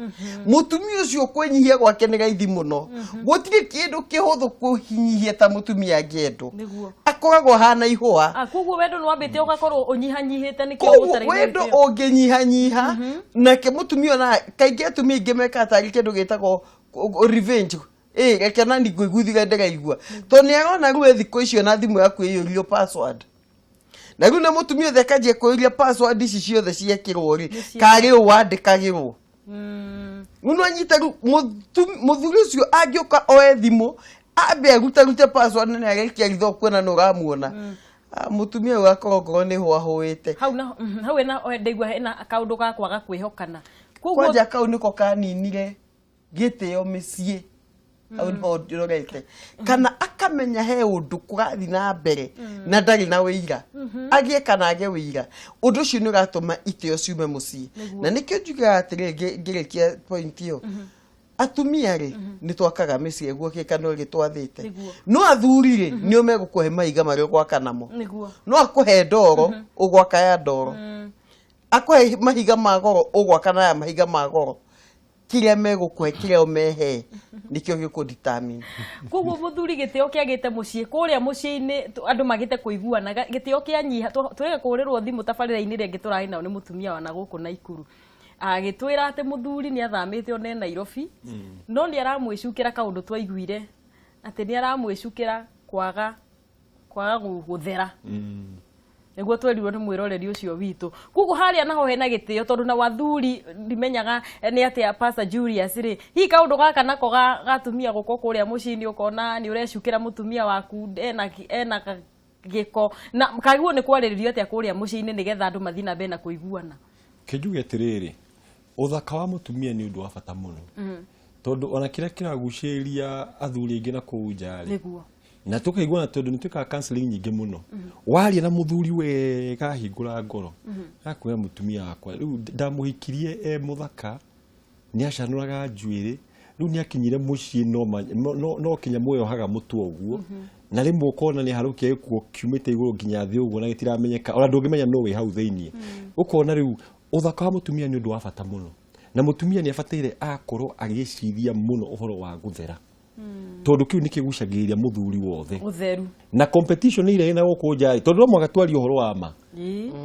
D: mũtumia ũcio kwĩnyihia gwake nĩ raithi mũno. Gũtirĩ kĩndũ kĩhũthũ kũhinyihia ta mũtumia angĩendwo. Akoragwo ahana ihũa.
A: Ah, koguo wendo nĩ wambĩte ũgakorwo ũnyihanyihĩte nĩkĩo
D: Koguo
A: gũtarĩ na
D: wendo
A: gĩtĩo.
D: ũngĩnyihanyiha nake mũtumia, ona kaingĩ atumia aingĩ mekaga tarĩ kĩndũ gĩtagwo revenge. Ĩ reke nani ngũiguithire ndĩraigua, tondũ nĩ arona rĩu thikũ icio na thimũ yaku ĩiyũrio password, na rĩu nĩ mũtumia othe akanjia kũiyũria password ici ciothe ciekĩrwo rĩ, karĩ ũũ wandĩkagĩrwo. Rĩu no anyite rĩu mũthuri ũcio angĩũka oe thimũ ambe arutarute password na nĩarekia ritho kuona nĩ ũramuona. Mũtumia ũyũ akorwo ngoro nĩ hũahũĩte.
A: Hau na hau ena ndaigua hena kaũndũ ga kwaga kwĩhokana.
D: Koguo kwanja kau nĩko kaninire gĩtĩo mĩciĩ. Hau nĩho ndorete, kana akamenya he ũndũ kũrathiĩ na mbere na ndarĩ na wĩira, agĩe kana age wĩira, ũndũ ũcio nĩ ũratũma itĩo ciume mũciĩ. Na nĩkĩo njugaga atĩrĩrĩ, ngĩrĩkia point ĩyo, atumia rĩ, nĩ twakaga mĩciĩ guo kĩkano gĩtwathĩte, no athuri rĩ, nĩo megũkũhe mahiga marĩa ũgwaka namo. No akũhe ndoro, ũgwaka ya ndoro, akũhe mahiga ma goro, ũgwaka na ya mahiga ma goro. Kĩrĩa megũkũhe, kĩrĩa ũmehe, nĩkĩo gĩkũ-determine.
A: Koguo mũthuri gĩtĩo kĩagĩte mũciĩ kũrĩa mũciĩ-inĩ, andũ magĩte kũiguana, gĩtĩo kĩanyiha. Twĩge kũhũrĩrwo thimũ tabarĩra-inĩ ĩrĩa ĩngĩ tũrarĩ nao nĩ mũtumia wa nagũkũ Naikuru, agĩtwĩra atĩ mũthuri nĩ athamĩte one Nairobi, no nĩ aramwĩcukĩra kaũndũ twaiguire atĩ nĩ aramwĩcukĩra kwaga gũthera, nĩguo twerirwo nĩ mwĩroreri ũcio witũ. Koguo harĩa naho hena gĩtĩo, tondũ na wathuri ndimenyaga nĩ atĩa. Pastor Julius rĩ, hihi kaũndũ gaka nako gatumia gũkwo kũrĩa mũciĩ-inĩ, ũkona nĩ ũrecukĩra mũtumia waku ena gĩko, na kagĩrĩirwo nĩ kwarĩrĩrio atĩa kũrĩa mũciĩ-inĩ nĩgetha andũ mathiĩ na mbere na kũiguana?
B: Kĩnjuge atĩrĩrĩ, ũthaka wa mũtumia nĩ ũndũ wa bata mũno, tondũ ona kĩrĩa kĩragucĩrĩria athuri aingĩ na kũu nja rĩ, na tũkaiguana, tondũ nĩ twĩkaga counseling nyingĩ mũno, waria na mũthuri wega, ahingũra ngoro, akwĩra, "Mũtumia wakwa rĩu ndamũhikirie e mũthaka, nĩ acanũraga njuĩrĩ, rĩu nĩ akinyire mũciĩ no kinya mwĩyohaga mũtwe ũguo, na rĩmwe ũkona nĩ harũkia gĩkuo kiumĩte igũrũ nginya thĩ ũguo, na gĩtiramenyeka, ona ndũngĩmenya no wĩ hau thĩiniĩ." Ũkona rĩu ũthaka wa mũtumia nĩ ũndũ wa bata mũno, na mũtumia nĩ abataire akorwo agĩciria mũno ũhoro wa gũthera, tondũ kĩu nĩ kĩgucagĩrĩria mũthuri wothe.
A: Ũtheru.
B: Na competition ĩrĩa ĩna gũkũ nja rĩ, tondũ no mũhaka twarie ũhoro wa ma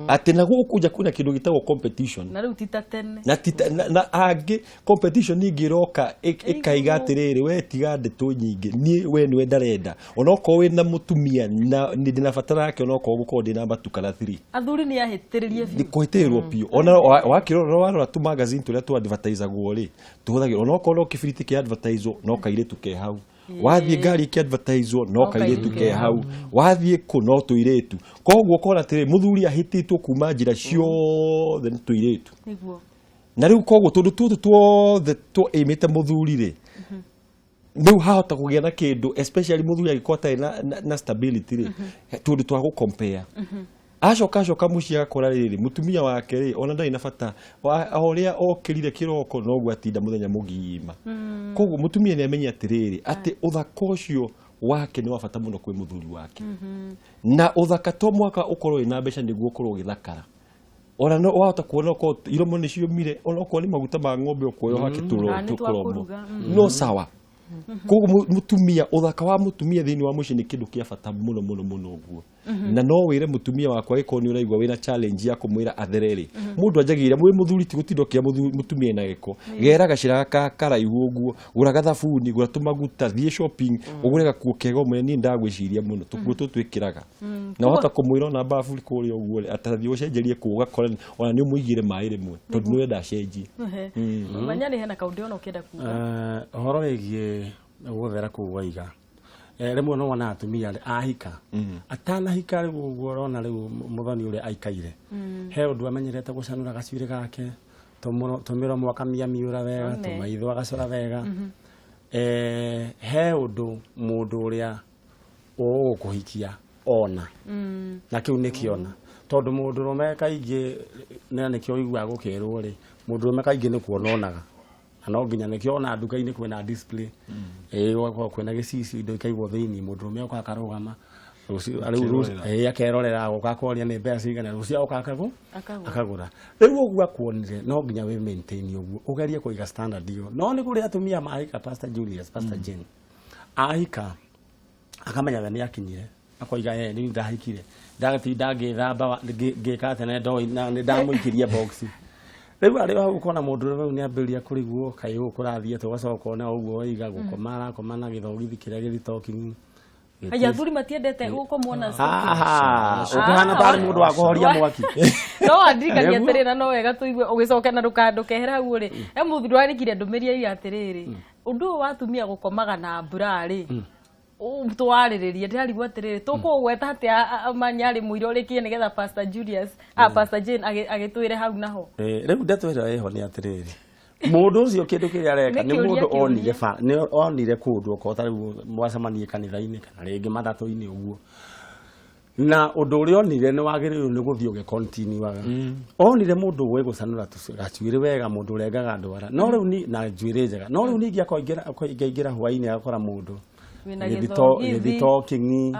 B: atĩ na gũkũ nja kwĩna kĩndũ gĩtagwo competition.
A: Na rĩu ti ta tene.
B: Na ti na angĩ competition ingĩ ĩroka ĩkaiga atĩrĩrĩ, "We tiga ndeto nyingĩ, niĩ we nĩwe ndarenda, onokorwo wĩna mũtumia na nĩ ndĩna bata nake, onokorwo gũkorwo ndĩna matu kana 3."
A: Athuri nĩ ahĩtĩrĩrie
B: nĩ
A: biũ.
B: Kũhĩtĩrĩrwo biũ. Ona wakĩrora, warora tu magazine tũrĩa tu advertisagwo rĩ, tũhũthagĩrwo, onokorwo no kĩbiriti kĩa advertiswo, no kairĩtu ke hau. Wathiĩ ngari ĩkĩ advertiswo, no kairĩtu ke hau. Wathiĩ kũ, no tũirĩtu. Koguo ũkona atĩrĩ, mũthuri ahĩtĩtwo kuma njĩra ciothe nĩ tũirĩtu. Na rĩu koguo tũndũ tũtũ tuothe tũĩmĩte mũthuri rĩ, rĩu hahota kũgĩa na kĩndũ, especially mũthuri angĩkorwo atarĩ na stability rĩ, tũndũ twa gũ-compare. Acoka mũciĩ agakora rĩrĩ, mũtumia wake rĩ, ona ndarĩ na bata o ũrĩa okĩrire kĩroko noguo atinda mũthenya mũgima. Koguo mũtumia nĩ amenye atĩrĩrĩ, atĩ ũthaka ũcio wake nĩ wa bata mũno kwĩ mũthuri wake, na ũthaka to mũhaka ũkorwo wĩna mbeca nĩguo ũkorwo ũgĩthakara. Ona no wahota kuona okorwo iromo nĩ ciũmire, ona okorwo nĩ maguta ma ng'ombe ũkuoyoha
A: Ah, nĩ
B: tũkĩromo,
A: twakũruga.
B: No sawa. Koguo mũtumia, ũthaka wa mũtumia thĩinĩ wa mũciĩ nĩ kĩndũ kĩa bata mũno mũno mũno ũguo. Na no wĩre mũtumia wakwa, angĩkorwo nĩ ũraigua wĩna challenge ya kũmwĩra athere rĩ, mũndũ anjagĩrĩra mwĩ mũthuri ti gũtinda ũkĩra mũtumia ena gĩko. Gera gacĩra ka karaihu ũguo, gũra gathabuni, gũra tũmaguta, thiĩ shopping, ũgũre gakuo kega, ũmwĩre, "Niĩ ndagwĩciria mũno, tũkuo tũtũ twĩkĩraga." Na wahota kũmwĩra ona babu kũrĩa ũguo rĩ, atathiĩ ũcenjerie kũu, ũgakora ona nĩ ũmũigĩre maĩ rĩmwe tondũ nĩ ũrenda acenjie.
A: Manyarĩ hena kaũndũ ona ũkĩenda kuga?
C: Ũhoro wĩgiĩ gũthera kũu waiga, rĩmwe no wona atumia rĩ, ahika atanahika rĩu ũguo ũrona rĩu mũthoni ũrĩa aikaire, he ũndũ amenyerete gũcanũra gacuĩrĩ gake, tũmĩromo akamiamiũra wega,
A: One.
C: tũmaitho agacora wega. He ũndũ mũndũ ũrĩa ũgũkũhikia ona na kĩu nĩkĩona, tondũ mũndũrũme kaingĩ, na nĩkĩo ũiguaga gũkĩrwo rĩ, mũndũrũme kaingĩ nĩ kuona onaga, na no nginya nĩkĩo ona nduka-inĩ kwĩna display, ĩĩ, gũgakorwo kwĩna gĩcicio, indo ikaigwo thĩinĩ, mũndũrũme oka akarũgama rũciũ rĩu
B: Akerorera.
C: Ĩĩ, akerorera, agoka akoria nĩ mbeca cigana, rũciũ agoka
A: Akagũra.
C: Akagũra. Rĩu ũguo akuonire, no nginya wĩ maintain ũguo, ũgerie kũiga standard ĩyo. No nĩ kũrĩ atumia mahika, Pastor Julius, Pastor Jane, ahika akamenya we nĩ akinyire, akoiga, "Eh, rĩu ndahikire, ndatinda ngĩthamba ngĩka atĩa, na nĩ ndamũikirie box." Rĩu arĩ hau ũkona mũndũ rĩu nĩ ambĩrĩria kũrigwo kaĩ gũkũ kũrathiĩ atĩa, ũgacoka ũkona ũguo waiga gũkoma arakoma na gĩthogithi kĩrĩa gĩthitoking.
A: Aya athuri matiendete gũkomwo na
C: Haha, ũkĩhana tarĩ mũndũ wa kũhoria mwaki.
A: No wandirikania
C: Nĩguo.
A: atĩrĩ na no wega tũigue ũgĩcoke na ndũkehere hau rĩ, he mũthuri warĩkire ndũmĩrĩri ira atĩrĩrĩ, ũndũ ũyũ wa atumia gũkomaga na mbura rĩ, twarĩrĩrie ndĩrarigwo atĩrĩrĩ, tũkũgweta atĩa manyarĩ mũira ũrĩkie nĩgetha Pastor Julius, Pastor Jane agĩtwĩre hau naho.
C: Rĩu ndeto ĩrĩa ĩho nĩ atĩrĩrĩ, mũndũ ũcio kĩndũ kĩrĩa areka nĩ mũndũ onire nĩ onire kũndũ okorwo ta rĩu mwacemanie kanitha-inĩ kana rĩngĩ matatũ-inĩ ũguo, na ũndũ ũrĩa onire nĩ wagĩrĩirwo nĩ gũthiĩ ũgĩkontinuaga. Onire mũndũ ũĩ gũcanũra gacuĩrĩ wega, mũndũ ũrengaga ndwara, no rĩu ni na njuĩrĩ njega, no rĩu ningĩ akoingĩra hwaĩ-inĩ agakora mũndũ gĩthitoking,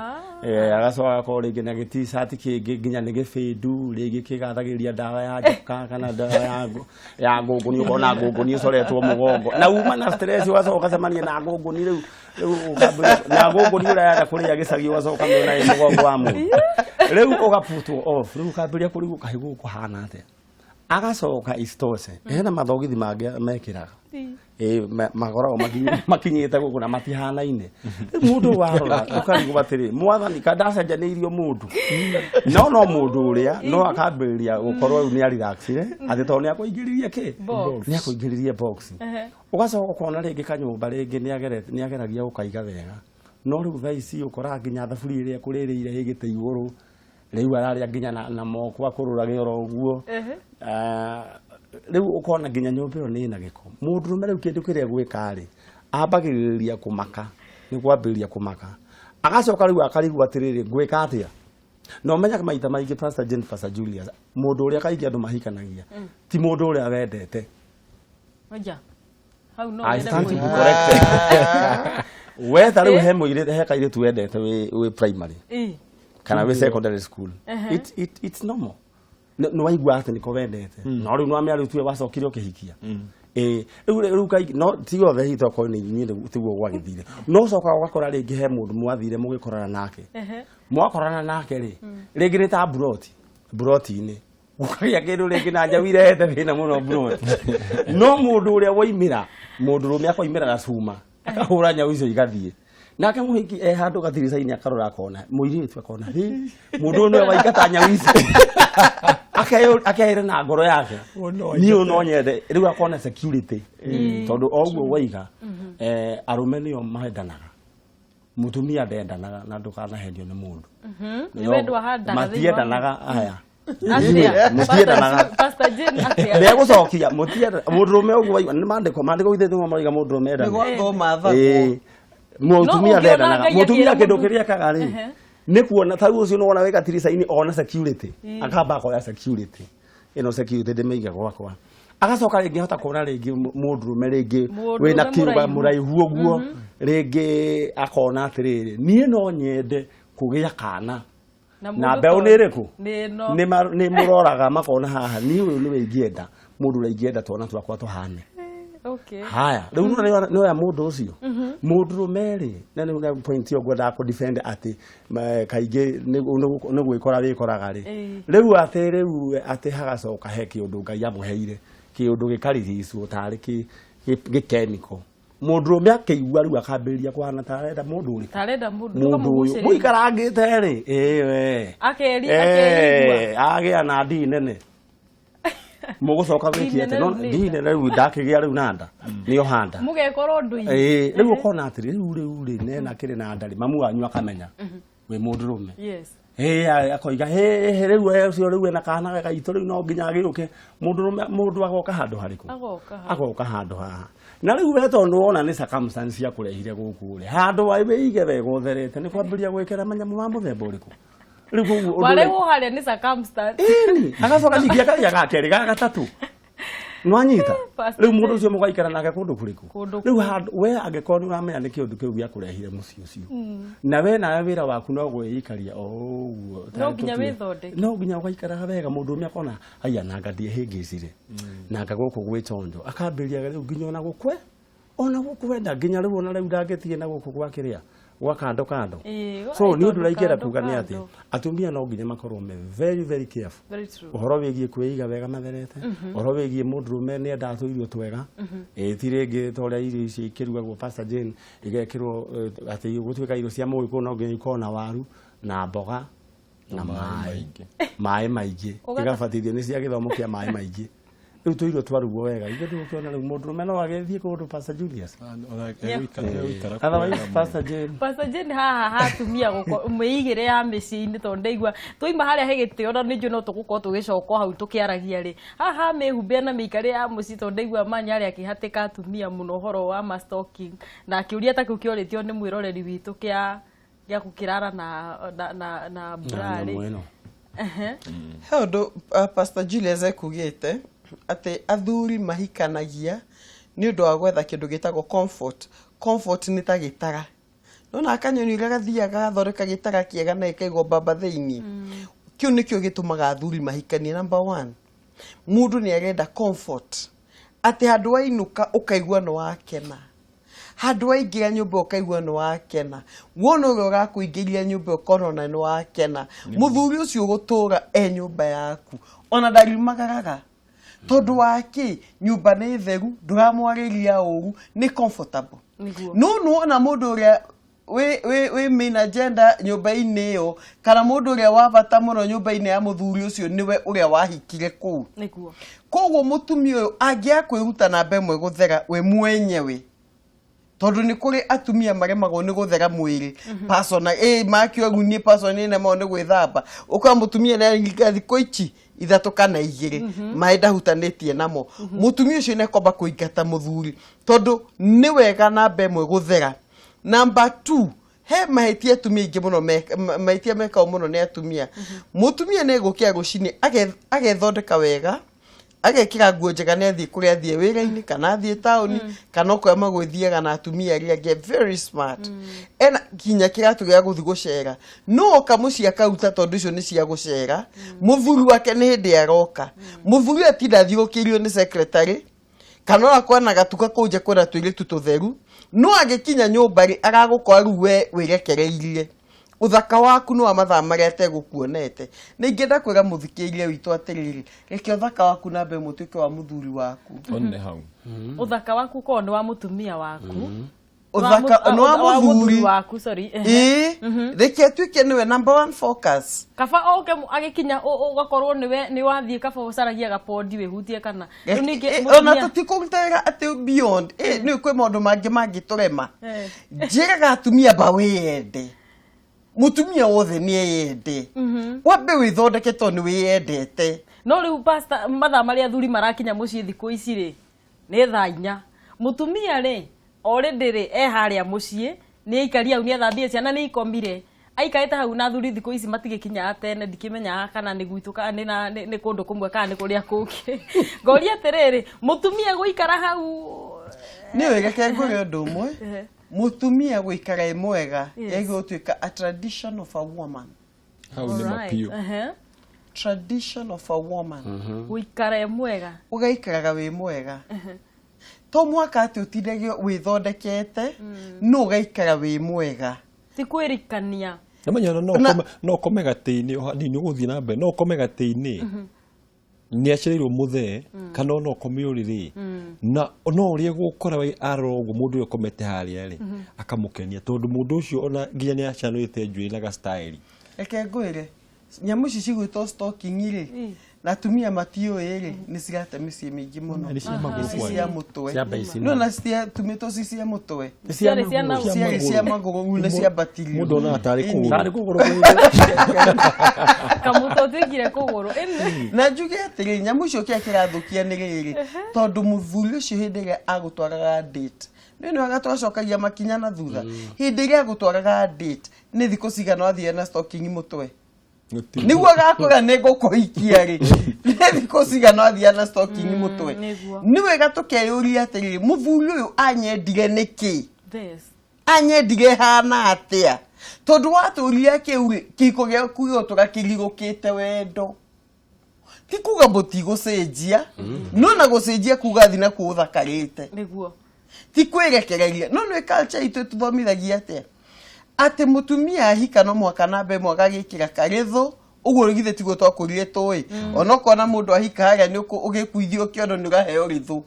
C: agacoka agakorwo rĩngĩ na gĩt-shirt kĩngĩ nginya nĩ gĩbĩndu, rĩngĩ kĩgathagĩrĩria ndawa ya njoka kana ndawa ya ngũngũni, ũkona ngũngũni ĩcoretwo mũgongo, na uma na stress ũgacoka ũgacemania na ngũngũni rĩu rĩu na ngũngũni ũrĩa yenda kũrĩa gĩcagi ũgacoka ũkamĩona ĩ mũgongo wa mũndũ, rĩu ũgaputwo off, rĩu ũkambĩrĩria kũrigwo kaĩ gũkũ kũhana atĩa. Agacoka isitoshe hena mathogithi mangĩ mekĩraga makoragwo makinyĩte gũkũ na matihanaine. Mũndũ warora ũkarigwo atĩrĩ, mwathani ka ndacenjanĩirio mũndũ, no no mũndũ ũrĩa no akambĩrĩria gũkorwo rĩu nĩ arelaxire atĩ tondũ nĩ akũingĩririe kĩ, nĩ akũingĩririe box. Ũgacoka ũkona rĩngĩ kanyũmba rĩngĩ nĩ ageragia gũkaiga wega, no rĩu thaa ici ũkoraga nginya thaburia ĩrĩa ekũrĩrĩire ĩgĩte igũrũ, rĩu ararĩa nginya na moko akũrũrage oro ũguo. Rĩu ũkona nginya nyũmba ĩyo nĩ ĩna gĩko. Mũndũrũme rĩu kĩndũ kĩrĩa gwĩka rĩ, ambagĩrĩria kũmaka, nĩ kwambĩrĩria kũmaka, agacoka rĩu akarigwo atĩrĩrĩ, ngwĩka atĩa. Na ũmenyaga maita maingĩ Pastor Jane, Pastor Julius, mũndũ ũrĩa kaingĩ andũ mahikanagia ti mũndũ ũrĩa wendete.
A: Oja. Hau no
C: I stand to be corrected. We ta rĩu he mũirĩtu, he kairĩtu wendete wĩ primary kana wĩ secondary school. It's normal. Nĩ waigua atĩ nĩko wendete, no rĩu nĩwamenya rĩu tiwe wacokire ũkĩhikia. Rĩu kaingĩ no ti othe hihi tokorwo nĩ inyuĩ tiguo gwagĩthire, no ũcokaga ũgakora rĩngĩ he mũndũ mwathire mũgĩkorana nake, mwakorana nake rĩ, rĩngĩ nĩ ta buroti-inĩ gũkagĩa kĩndũ rĩngĩ na njaũ irehete thĩna mũno buroti, no mũndũ ũrĩa woimĩra, mũndũrũme akoimĩra na cuma akahũra nyau icio igathiĩ, nake mũhiki e handũ gatirica-inĩ akarora akona mũirĩtu akona hĩ mũndũ ũyũ nĩwe waingata nyau ici, akeĩra na ngoro yake niĩ no nyende rĩu akona security, tondũ o ũguo waiga arũme nĩo mendanaga, mũtumia ndendanaga na ndũkanahenio nĩ mũndũ. Matiendanaga aya mutiendanaga
A: Pastor Jane atĩa
C: ndegũcokia mũndũrũme ũguo waigua nĩ maandĩko githĩ nĩmo marauga mũndũrũme endane. Mũtumia ndendanaga, mũtumia kĩndũ kĩrĩa ekaga rĩ nĩ kuona ta rĩu ũcio nĩwona wĩ gatirica-inĩ ona security, akamba akoya security ĩno security ndĩmĩige gwakwa, agacoka rĩngĩ hota kuona rĩngĩ mũndũrũme rĩngĩ wĩna kĩũga mũraihu ũguo, rĩngĩ akona atĩrĩrĩ niĩ no nyende kũgĩa kana na mbeũ nĩ ĩrĩkũ nĩ mũroraga makona haha niĩ ũyũ nĩwe ingĩenda, mũndũ ũrĩa ingĩenda twana twakwa tũhane. Haya rĩu nĩoya mũndũ ũcio mũndũrũme rĩ, na nĩ point ĩyo ngwendaga kũ defend atĩ kaingĩ nĩ gwĩkora wĩkoraga rĩ, rĩu atĩ rĩu atĩ hagacoka he kĩũndũ Ngai amũheire, kĩũndũ gĩkariricwo tarĩ gĩkemiko, mũndũrũme akĩigua rĩu akambĩrĩria kũhana ta arenda mũndũ ũrĩkũ,
A: tarenda mũndũ
C: ũyũ mũikarangĩte rĩ, ĩĩ agĩa na ndii nene mũgũcoka wĩkie atĩ no ndii nene rĩu ndakĩgĩa rĩu na nda nĩyo handa
A: mũgekorwo ũndũ-inĩ.
C: Rĩu ũkona atĩrĩ rĩu rĩu rĩ nena kĩrĩ na nda rĩ, mamu wanyu akamenya wĩ mũndũrũme, akoiga rĩu ũcio rĩu ena kana gaitũ rĩu no nginya agĩũke mũndũrũme, mũndũ agoka handũ harĩkũ, agoka handũ haha. Na rĩu we tondũ wona nĩ circumstance cia kũrehire gũkũ rĩ, handũ wĩige wega ũtherete nĩ kwambĩrĩria gwĩkĩra manyamũ ma mũthemba ũrĩkũ. Rĩu koguo ũndũ
A: warehwo harĩa nĩ circumstance.
C: Ĩni agacoka ningĩ akagĩa ga kerĩ ga gatatũ, nwanyita rĩu mũndũ ũcio mũgaikara nake kũndũ kũrĩkũ. Rĩu handũ we angĩkorwo nĩ ũramenya nĩ kĩũndũ kĩu gĩakũrehire mũciĩ ũcio, na we nawe wĩra waku no gwĩikaria o ũguo,
A: no nginya wĩthondeke,
C: no nginya ũgaikaraga wega. Mũndũrũme akona haiya nanga ndiehĩngĩcire nanga gũkũ gwĩ chonjo, akambĩrĩria rĩu nginya ona gũkwe ona gũkwenda nginya rĩu ona rĩu ndangĩthiĩ na gũkũ gwa kĩrĩa Gwa kando kando.
A: Ĩĩ,
C: So nĩ ũndũ
A: tondũ
C: ũrĩa ingĩenda
A: kando
C: kuga nĩ atĩ
A: kando.
C: atumia no nginya makorwo me very very careful
A: Very true.
C: ũhoro wĩgiĩ kwĩiga wega matherete, ũhoro wĩgiĩ mũndũrũme nĩ endaga tũirio twega, ĩ ti rĩngĩ ta ũrĩa irio ici ikĩrugagwo, Pastor Jane, igekĩrwo atĩ gũtuĩka irio cia mũgĩkũyũ no nginya ikorwo na waru na mboga na
B: maĩ
C: maĩ
B: maingĩ.
C: Maĩ maingĩ. Igabatithio nĩ cia gĩthomo kĩa maĩ maingĩ. Rĩu tũirio twarugwo wega ithuĩ tũgũkĩona rĩu mũndũrũme no agĩthiĩ kũndũ, Pastor Julius.
B: Ona egũikara
C: Otherwise,
B: kwega.
C: Pastor Jane.
A: Pastor Jane, haha hatumia gũko mĩigĩre ya mĩciĩ-inĩ, tondũ ndaigua twaima harĩa he gĩtĩo na nĩ njũĩ no tũgũkorwo tũgĩcoka hau tũkĩaragia rĩ, haha mĩhumbĩre na mĩikarĩre ya mũciĩ, tondũ ndaigua manya harĩa akĩhatĩka atumia mũno ũhoro wa ma stalking na akĩũria ta kĩu kĩorĩtio nĩ mwĩroreri witũ kĩa gũkĩrara na
C: na
A: bra
C: nyamũ
A: rĩ.
C: ĩno.
D: He ũndũ Pastor Julius ekugĩte atĩ athuri mahikanagia nĩ ũndũ wa gwetha kĩndũ gĩtagwo comfort. Comfort nĩ ta gĩtara, nona kanyoni ũrĩa gathiaga gagathondeka gĩtara kĩega na gĩkaigwo mbamba thĩinĩ. Kĩu nĩkĩo gĩtũmaga athuri mahikanie. Number one, mũndũ nĩ arenda comfort, atĩ handũ wainũka ũkaigua nĩ wakena, handũ waingĩra nyũmba ũkaigua nĩ wakena, wona ũrĩa ũrakũingĩria nyũmba ũkona ona nĩ wakena. Mũthuri ũcio ũgũtũra e nyũmba yaku ona ndariumagaraga tondũ wake nyũmba nĩ theru, ndũramwarĩria ũru, nĩ comfortable. No nĩwona mũndũ ũrĩa wĩ main agenda nyũmba-inĩ ĩyo, kana mũndũ ũrĩa wa bata mũno nyũmba-inĩ ya mũthuri ũcio, nĩwe ũrĩa wahikire kũu. Koguo mũtumia ũyũ angĩaga kwĩruta namba ĩmwe gũthera we mwenyewe, tondũ nĩ kũrĩ atumia maremagwo nĩ gũthera mwĩrĩ personal, makiuga rĩu niĩ personal nĩ nĩ gwĩthamba, ũkora mũtumia nĩ aringa thikũ ici 3 kana 2 maĩ ndahutanĩtie namo. Mũtumia ũcio nĩ ekwamba kũingata mũthuri, tondũ nĩ wega namba ĩmwe gũthera. Namba 2, he mahĩtia atumia aingĩ mũno mahĩtia mekagwo mũno nĩ atumia. Mũtumia nĩ egũkĩra rũcinĩ agethondeka wega, agekĩra nguo njega, nĩ athiĩ kũrĩa athiĩ wĩra-inĩ kana athiĩ taũni kana okorwo magwĩthiaga na atumia arĩa angĩ, very smart, ena nginya kĩratũ gĩa gũthiĩ gũcera, no oka mũciĩ akaruta, tondũ icio nĩ cia gũcera. Mũthuri wake nĩ hĩndĩ aroka, mũthuri atinda athiũrũkĩirio nĩ secretary kana ona kwana gatuka kũu nja kwĩna tũirĩtu tũtheru, no agĩkinya nyũmba rĩ, aragũkora rĩu we wĩrekereirie ũthaka waku nĩ wa mathaa marĩa ategũkuonete. Nĩ ingĩenda kwĩra mũthikĩrĩria witũ atĩrĩrĩ, reke ũthaka waku namba ĩmwe ũtuĩke wa mũthuri waku.
B: One hau.
A: Ũthaka waku ũkorwo nĩ wa mũtumia waku.
D: Ũthaka nĩ wa mũthuri
A: waku, sorry.
D: Ĩĩ, reke atuĩke nĩwe number one focus.
A: Kaba oke agĩkinya ũgakorwo nĩwe nĩ wathiĩ, kaba ũcaragia gapondi wĩhutie kana rĩu ningĩ
D: Ona tũtikũruta wĩra atĩ beyond nĩ kwĩ maũndũ mangĩ mangĩtũrema. Njĩraga atumia mba wĩyende, mũtumia wothe nĩ eyende, wambe wĩthondeke tondũ nĩ wĩyendete.
A: No rĩu pastor, mathaa marĩa athuri marakinya mũciĩ thikũ ici rĩ, nĩ thaa 4. Mũtumia rĩ, already rĩ, e harĩa mũciĩ, nĩ aikaria hau, nĩ athambie ciana, nĩ ikomire, aikarĩte hau. Na athuri thikũ ici matigĩkinyaga tene, ndikĩmenyaga kana nĩ gwitũ kana nĩ na- nĩ kũndũ kũmwe kana nĩ kũrĩa kũngĩ. Ngoria atĩrĩrĩ, mũtumia gũikara hau?
D: Nĩ reke ngwĩre ũndũ ũmwe. Mũtumia gũikara ĩ mwega yagĩrĩirwo gũtuĩka a tradition of a woman.
B: Hau nĩ mapiũ.
D: Tradition of a woman.
A: Gũikara e mwega.
D: Ũgaikaraga wĩ mwega, to mwaka atĩ ũtindage wĩthondekete, no ũgaikara wĩ mwega.
A: Ti kwĩrikania.
B: Namenya no no ũkome gatĩ-inĩ o hanini ũgũthiĩ na mbere, no ũkome gatĩ-inĩ nĩ acereirwo mũthee, kana ona ũkome ũrĩrĩ na no ũrĩa gũkora we arora ũguo mũndũ ũrĩa ũkomete harĩa rĩ, akamũkenia, tondũ mũndũ ũcio ona nginya nĩ acanũrĩte njuĩrĩ na ga-style.
D: Reke ngwĩre, nyamũ ici cigwĩtwo stocking rĩ, na atumia matiũĩ rĩ, nĩ cirate mĩciĩ mĩingĩ mũno.
B: Nĩ cia magũrũ
D: Ici
B: kwanja.
D: cia mũtwe.
C: Cia mbaici.
D: No na citiatumĩtwo ci cia mũtwe.
C: Nĩ cia
A: Ciarĩ cia
C: magũrũ.
A: na-
D: Ciarĩ cia magũrũ, rĩu nĩ ciambatirio.
B: Mũndũ onaga tarĩ kũgũrũ.
C: Tarĩ kũgũrũ kwĩ
A: Kamũtwe ũtuĩkire kũgũrũ. Ĩni.
D: Na njuge atĩrĩ, nyamũ icio kĩrĩa kĩrathũkia nĩ rĩrĩ, tondũ mũthuri ũcio hĩndĩ ĩrĩa agũtwaraga date, nĩ nĩ twacokagia makinya na thutha, hĩndĩ ĩrĩa agũtwaraga date, nĩ thikũ cigana wathiĩ na stocking mũtwe?
B: Gũtirĩ.
D: Nĩguo agakũra nĩ ngũkũhikia rĩ, nĩ thikũ cigana wathiĩ na stocking mũtwe? Nĩ wega tũkeyũria atĩrĩrĩ, mũthuri ũyũ anyendire nĩkĩ?
A: This.
D: Anyendire hana atĩa? Tondũ watũria kĩu rĩ, kĩhiko gĩaku gĩgũtũra kĩrirũkĩte wendo. Ti kuga mũtigũcenjia, no na gũcenjia kuga thi na kũũthakarĩte. Ti kwĩrekereria. No nĩ culture itũ ĩtũthomithagia atĩa? Atĩ mũtumia ahika no mũhaka namba ĩmwe agagĩkĩra karĩthũ ũguo githĩ tiguo twakũrire tũĩ. Onokorwo mũndũ ahika harĩa nĩ ũgĩkuithio kĩondo nĩ ũraheo rĩthũ.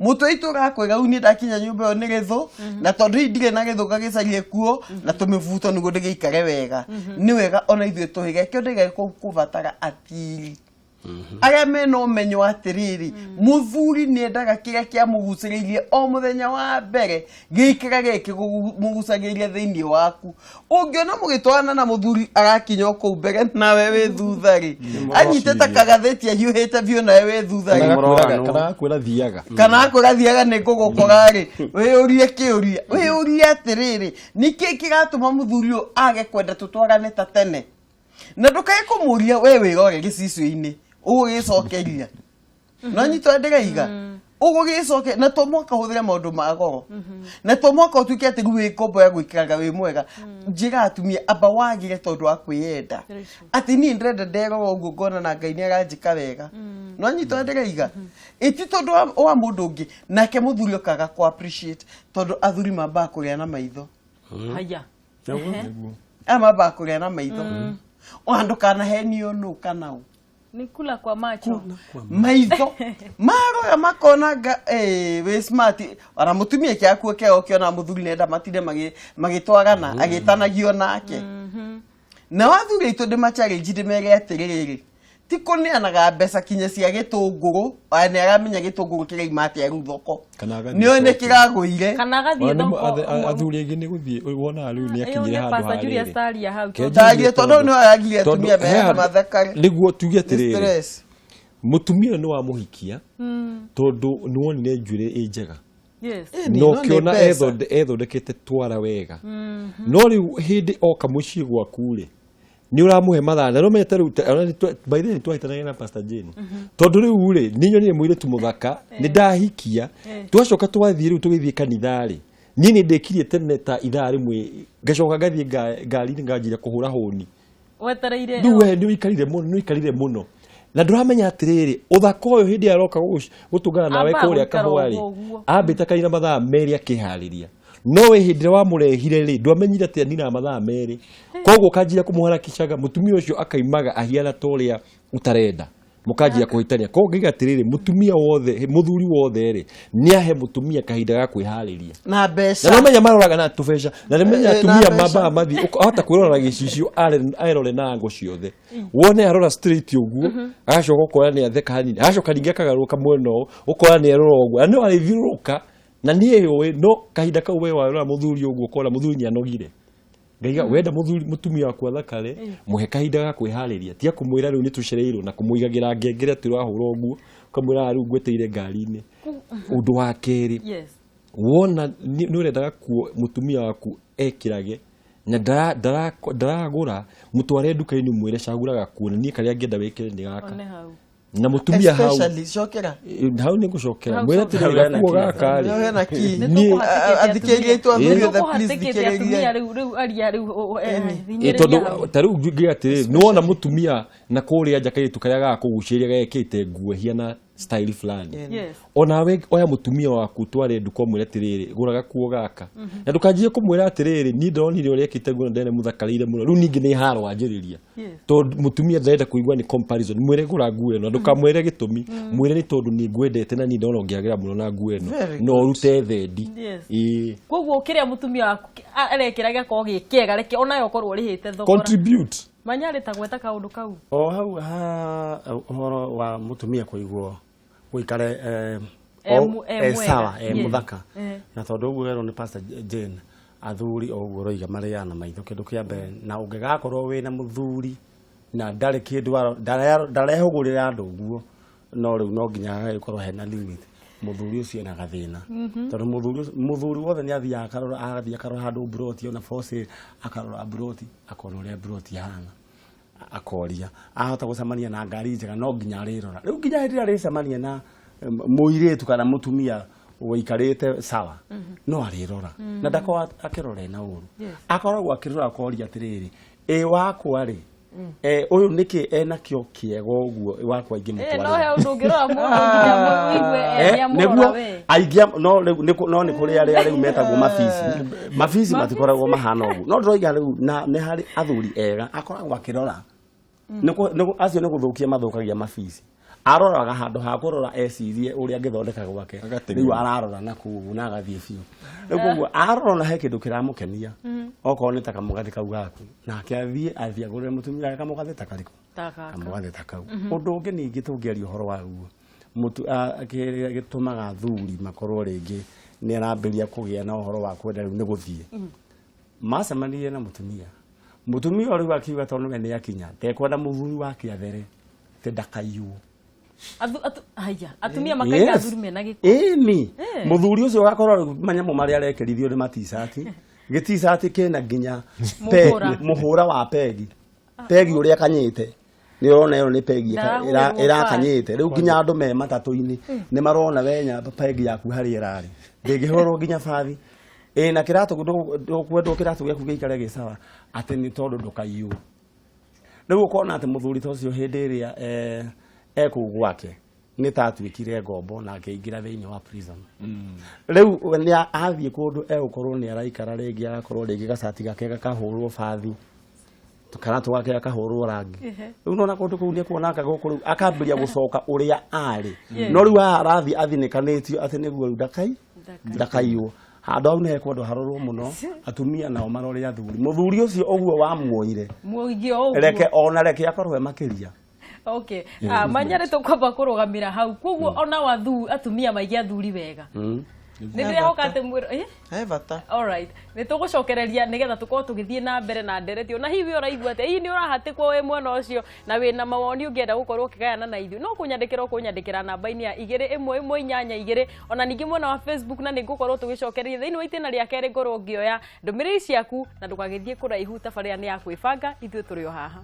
D: Mũtwe itũ ũrakwĩra rĩu niĩ ndakinya nyũmba ĩyo nĩ rĩthũ, na tondũ hihi ndirĩ na rĩthũ ngagĩcarie kuo na tũmĩbuto nĩguo ndĩgĩikare wega. Nĩ wega ona ithuĩ tũhĩge kĩo ndĩge kũbatara atiri arĩa mena ũmenyo atĩrĩrĩ, mũthuri nĩ endaga kĩrĩa kĩamũgucĩrĩirie o mũthenya wa mbere gĩikara gĩkĩmũgucagĩrĩria thĩinĩ waku. Ũngĩona mũgĩtwarana na mũthuri arakinya o kũu mbere nawe wĩ thutha rĩ, anyitĩte kagathĩti ahiũhĩte biũ nawe wĩ thutha rĩ,
B: kana agakwĩra thiaga,
D: kana akwĩra thiaga nĩ ngũgũkora rĩ, wĩyũrie kĩũria, wĩyũrie atĩrĩrĩ, nĩkĩ kĩratũma mũthuri ũyũ age kwenda tũtwarane ta tene? Na ndũkae kũmũria we wĩrore gĩcicio-inĩ ũgũgĩcokeria no nyitwo ndĩraiga ũgũgĩcoke, na to mwaka ũhũthĩre maũndũ ma goro, na to mwaka ũtuĩke atĩ rĩu wĩ ngombo ya gwĩkĩraga wĩ mwega. Njĩra atumia amba wagĩre tondũ wa kwĩyenda, atĩ niĩ ndĩrenda nderora ũguo ngona na Ngai nĩ aranjĩka wega. No nyitwo ndĩraiga ĩti tondũ wa mũndũ ũngĩ, nake mũthuri okaga kũ appreciate tondũ athuri mambaga kũrĩa na maitho.
A: Haya.
D: Aya mambaga kũrĩa na maitho. Ona ndũkanahenio nũ kana ũ.
A: Ni kula kwa macho.
D: Maitho marora makona nga wĩ smart. Ona mũtumia kĩakuo kĩao ũkĩona mũthuri nenda matinde magĩtwarana agĩtanagio nake. Na wathuri aitũ ndĩma challenge ndĩmere atĩrĩrĩ, ti kũneanaga mbeca kinya cia gĩtũngũrũ, aya nĩ aramenya gĩtũngũrũ kĩraima atĩa rĩu thoko,
B: Kana agathiĩ
D: nĩ nĩ
B: thoko.
D: Kĩragũire.
A: Kana agathiĩ
B: Ona nĩ
A: thoko.
B: Athuri aingĩ nĩ gũthiĩ wonaga rĩu nĩ
A: Ĩyo
B: akinyire
A: nĩ
B: handũ
A: Pastor Julius
B: harĩrĩ.
A: taria hau.
B: Kenja
D: Taria tondũ nĩ aragiria
B: tondũ
D: atumia
B: he
D: mehana
B: handũ-
D: mathakare.
B: Nĩguo tuge
D: Nĩ
B: atĩrĩrĩ,
D: stress.
B: Mũtumia ũyũ nĩ wamũhikia tondũ nĩ wonire njuĩrĩ ĩ njega,
D: Ĩni,
B: na
D: no nĩ
B: ũkĩona
D: mbeca.
B: ethondekete twara wega, no rĩu hĩndĩ oka mũciĩ gwaku rĩ, nĩ ũramũhe mathaa na nĩũmenyete rĩu ona by the way, nĩtwahĩtanagia na Pastor Jane tondũ rĩu rĩ, nĩ nyonire mũirĩtu mũthaka, nĩ ndahikia, twacoka twathiĩ rĩu tũgĩthiĩ kanitha rĩ, niĩ nĩ ndĩkirie tene ta ithaa rĩmwe, ngacoka ngathiĩ ngari-inĩ nganjĩria kũhũra hũni.
A: Wetereire.
B: Rĩu we nĩ ũikarire mũno, nĩ ũikarire mũno na ndũramenya atĩrĩrĩ, ũthaka ũyũ hĩndĩ ĩrĩa aroka gũtũngana nawe
A: Ambaga
B: kũrĩa
A: gũikara
B: kahũa rĩ,
A: ũguo ũguo.
B: ambĩte kaina mathaa 2 akĩharĩria, no we hĩndĩ ĩrĩa wamũrehire rĩ, ndwamenyire atĩ aninaga mathaa 2, koguo ũkanjia kũmũharakicaga, mũtumia ũcio akaimaga ahiana ta ũrĩa ũtarenda, mũkanjia kũhĩtania. Koguo ngaiga atĩrĩrĩ, mũtumia wothe, mũthuri wothe rĩ, nĩ ahe mũtumia kahinda ga kwĩharĩria
D: na mbeca.
B: Na nomenya maroraga na tũbeca na nĩmenya
D: Na
B: atumia
D: mbeca.
B: mambaga mathiĩ ahota kwĩrora na gĩcicio erore na ngo ciothe, wone arora straight ũguo, agacoka ũkora nĩ atheka hanini, agacoka ningĩ akagarũrũka mwena ũũ, ũkora nĩ erora ũguo na no arĩthiũrũrũka na niĩ ũĩ, no kahinda kau we warora mũthuri ũguo ũkora mũthuri nĩ anogire. Ngaiga wenda mũthuri mũtumia waku athakare, mũhe kahinda ga kwĩharĩria, tiga kũmwĩra rĩu nĩ tũcereirwo na kũmũigagĩra ngengere atĩ ũrahũra ũguo, ũkamwĩra rĩu ngweteire ngari-inĩ. Ũndũ wa kerĩ, wona nĩ ũrendaga kuo mũtumia waku ekĩrage na ndaragũra, mũtware nduka-inĩ, mwĩre cagũra gakuo na niĩ karĩa ngĩenda wĩkĩre nĩ gaka.
A: One hau.
B: Na mũtumia hau
D: Especially cokera.
B: Hau nĩ ngũcokera.
A: Hau
B: Mwĩre
A: cokera.
B: atĩrĩrĩ, gakuo gaka rĩ,
D: Hau hena key.
B: Niĩ-
D: Athikĩrĩria aitũ athuri othe, please.
A: Nĩtũkũhatĩkĩte atumia
D: Thikĩrĩria.
A: rĩu aria rĩu
B: Ĩ, tondũ ta rĩu ngiuga atĩrĩrĩ, nĩ wona mũtumia na kũrĩa nja kairĩtu karĩa gagakũgucĩrĩria gekĩte nguo hiana style fulani, onawe oya mũtumia waku tware nduka, ũmwĩre atĩrĩrĩ, gũra gakuo gaka, na ndũkanjie kũmwĩra atĩrĩrĩ, niĩ ndĩronire ũrĩa ekĩte nguo na ndene mũthakarĩire mũno, rĩu ningĩ nĩ haro wanjĩrĩria, tondũ mũtumia ndarenda kũigua nĩ comparison. Mwĩre gũra nguo ĩno, ndũkamwĩre gĩtũmi, mwĩre nĩ tondũ nĩ ngwendete na niĩ ndona ũngĩagĩra mũno na nguo ĩno
D: Very
B: na ũrute thendi. Ĩĩ.
A: Koguo kĩrĩa mũtumia waku arekĩra gĩakorwo gĩ kĩega, reke onawe ũkorwo ũrĩhĩte thogora.
B: Contribute.
A: Manyarĩ ta gweta kaũndũ kau.
C: O hau ha ũhoro wa mũtumia kũigwo gũikare
A: E
C: e
A: mwega.
C: Sawa, e mũthaka, na tondũ ũguo werwo nĩ Pastor Jane, athuri o ũguo ũroiga marĩaga na maitho kĩndũ kĩa mbere, na ũngĩgakorwo wĩna mũthuri na ndarĩ kĩndũ ndarehũgũrĩra andũ ũguo, no rĩu no nginya hagĩkorwo hena limit, mũthuri ũcio ena gathĩna, tondũ mũthuri wothe nĩ athiaga akarora, agathiĩ akarora handũ mburoti ona for sale, akarora mburoti, akona ũrĩa mburoti ihana, akoria ahota gũcemania na ngari njega, no nginya arĩrora. Rĩu nginya hĩndĩ ĩrĩa arĩcemania na mũirĩtu kana mũtumia wĩikarĩte sawa, no arĩrora na ndakorwo akĩrora ena ũru, akoragwo akĩrora akoria atĩrĩrĩ, ĩ wakwa rĩ? Ũyũ nĩkĩ enakĩo kĩega ũguo wakwa ingĩmũtwarĩra?
A: No he ũndũ ũngĩrora mũndũ nginya ũigue nĩamũrora
C: Nĩguo
A: we.
C: aingĩ no rĩu no nĩ kũrĩ arĩa rĩu metagwo mabici. Mabici matikoragwo mahana ũguo. No ndĩroiga rĩu na nĩ harĩ athuri ega akoragwo akĩrora. Acio nĩ gũthũkia mathũkagia mabici. Aroraga handũ ha kũrora ecirie ũrĩa angĩthondeka gwake. Rĩu ararora na kũu na agathiĩ biũ. Rĩu koguo arora na he kĩndũ kĩramũkenia. Okorwo nĩ ta kamũgathĩ kau gaku. Nake athiĩ agũrĩre mũtumia wake kamũgathĩ ta karĩkũ? Kamũgathĩ ta kau. Ũndũ ũngĩ ningĩ tũngĩaria ũhoro waguo. Kĩrĩa gĩtũmaga athuri makorwo rĩngĩ nĩ arambĩrĩria kũgĩa na ũhoro wa kwenda rĩu nĩ gũthiĩ. Macemanirie na mũtumia. Mũtumia ũyũ rĩu akiuga tondũ we nĩ akinya, ndekwenda mũthuri wake athere, atĩ ndakaiywo.
A: Atumia makaiga athuri mena gĩko.
C: Ĩni. Mũthuri ũcio ũgakorwo rĩu manyamũ marĩa arekerithio nĩ maticati. Gĩticati kĩna nginya mũhũra wa pegi. Pegi ũrĩa akanyĩte. Nĩ ũrona ĩyo nĩ pegi ĩrakanyĩte. Rĩu nginya andũ me matatũ-inĩ nĩ marona wenya pegi yaku harĩa ĩrarĩ. Ndĩngĩhũrwo nginya bathi. Na kĩratũ ndũkwendwo kĩratũ gĩaku gĩikare gĩ sawa atĩ nĩ tondũ ndũkaiywo. Rĩu ũkona atĩ mũthuri ta ũcio hĩndĩ ĩrĩa ekũu gwake nĩ ta atuĩkire ngombo na akĩingĩra thĩinĩ wa prison. Rĩu nĩ athiĩ kũndũ egũkorwo nĩ araikara rĩngĩ agakorwo rĩngĩ gacati gake gakahũrwo bathi kana twake gakahũrwo rangi. Rĩu nona kũndũ kũu nĩekuona aka gũkũ rĩu akambĩrĩria gũcoka ũrĩa arĩ. No rĩu haha arathiĩ athinĩkanĩtio atĩ nĩguo rĩu ndakaiywo. Handũ hau nĩ hekwendwo harorwo mũno atumia nao marore athuri. Mũthuri ũcio ũguo wamuoire reke ona reke akorwo e makĩria.
A: Okay. Manyare tũkwamba kũrũgamĩra hau. Koguo ona atumia maige athuri wega. Nĩ ndĩrehoka atĩ mwĩro
D: he bata.
A: All right. Nĩ tũgũcokereria nĩgetha tũkorwo tũgĩthiĩ na mbere na ndereti. Ona hihi we ũraigua atĩa? Hihi nĩ ũrahatĩkwo wĩ mwena ũcio na wĩna mawoni ũngĩenda gũkorwo ũkĩgayana na ithuĩ? No kũnyandĩkĩra ũkũnyandĩkĩra namba-inĩ ya 2 1 1 8 2 ona ningĩ mwena wa Facebook, na nĩ ngũkorwo tũgĩcokereria thĩinĩ wa itĩna rĩa kerĩ ngorwo ngĩoya ndũmĩrĩri ciaku na ndũgagĩthiĩ kũraihu, tabarĩra nĩ ya kwĩbanga, ithuĩ tũrĩ o haha.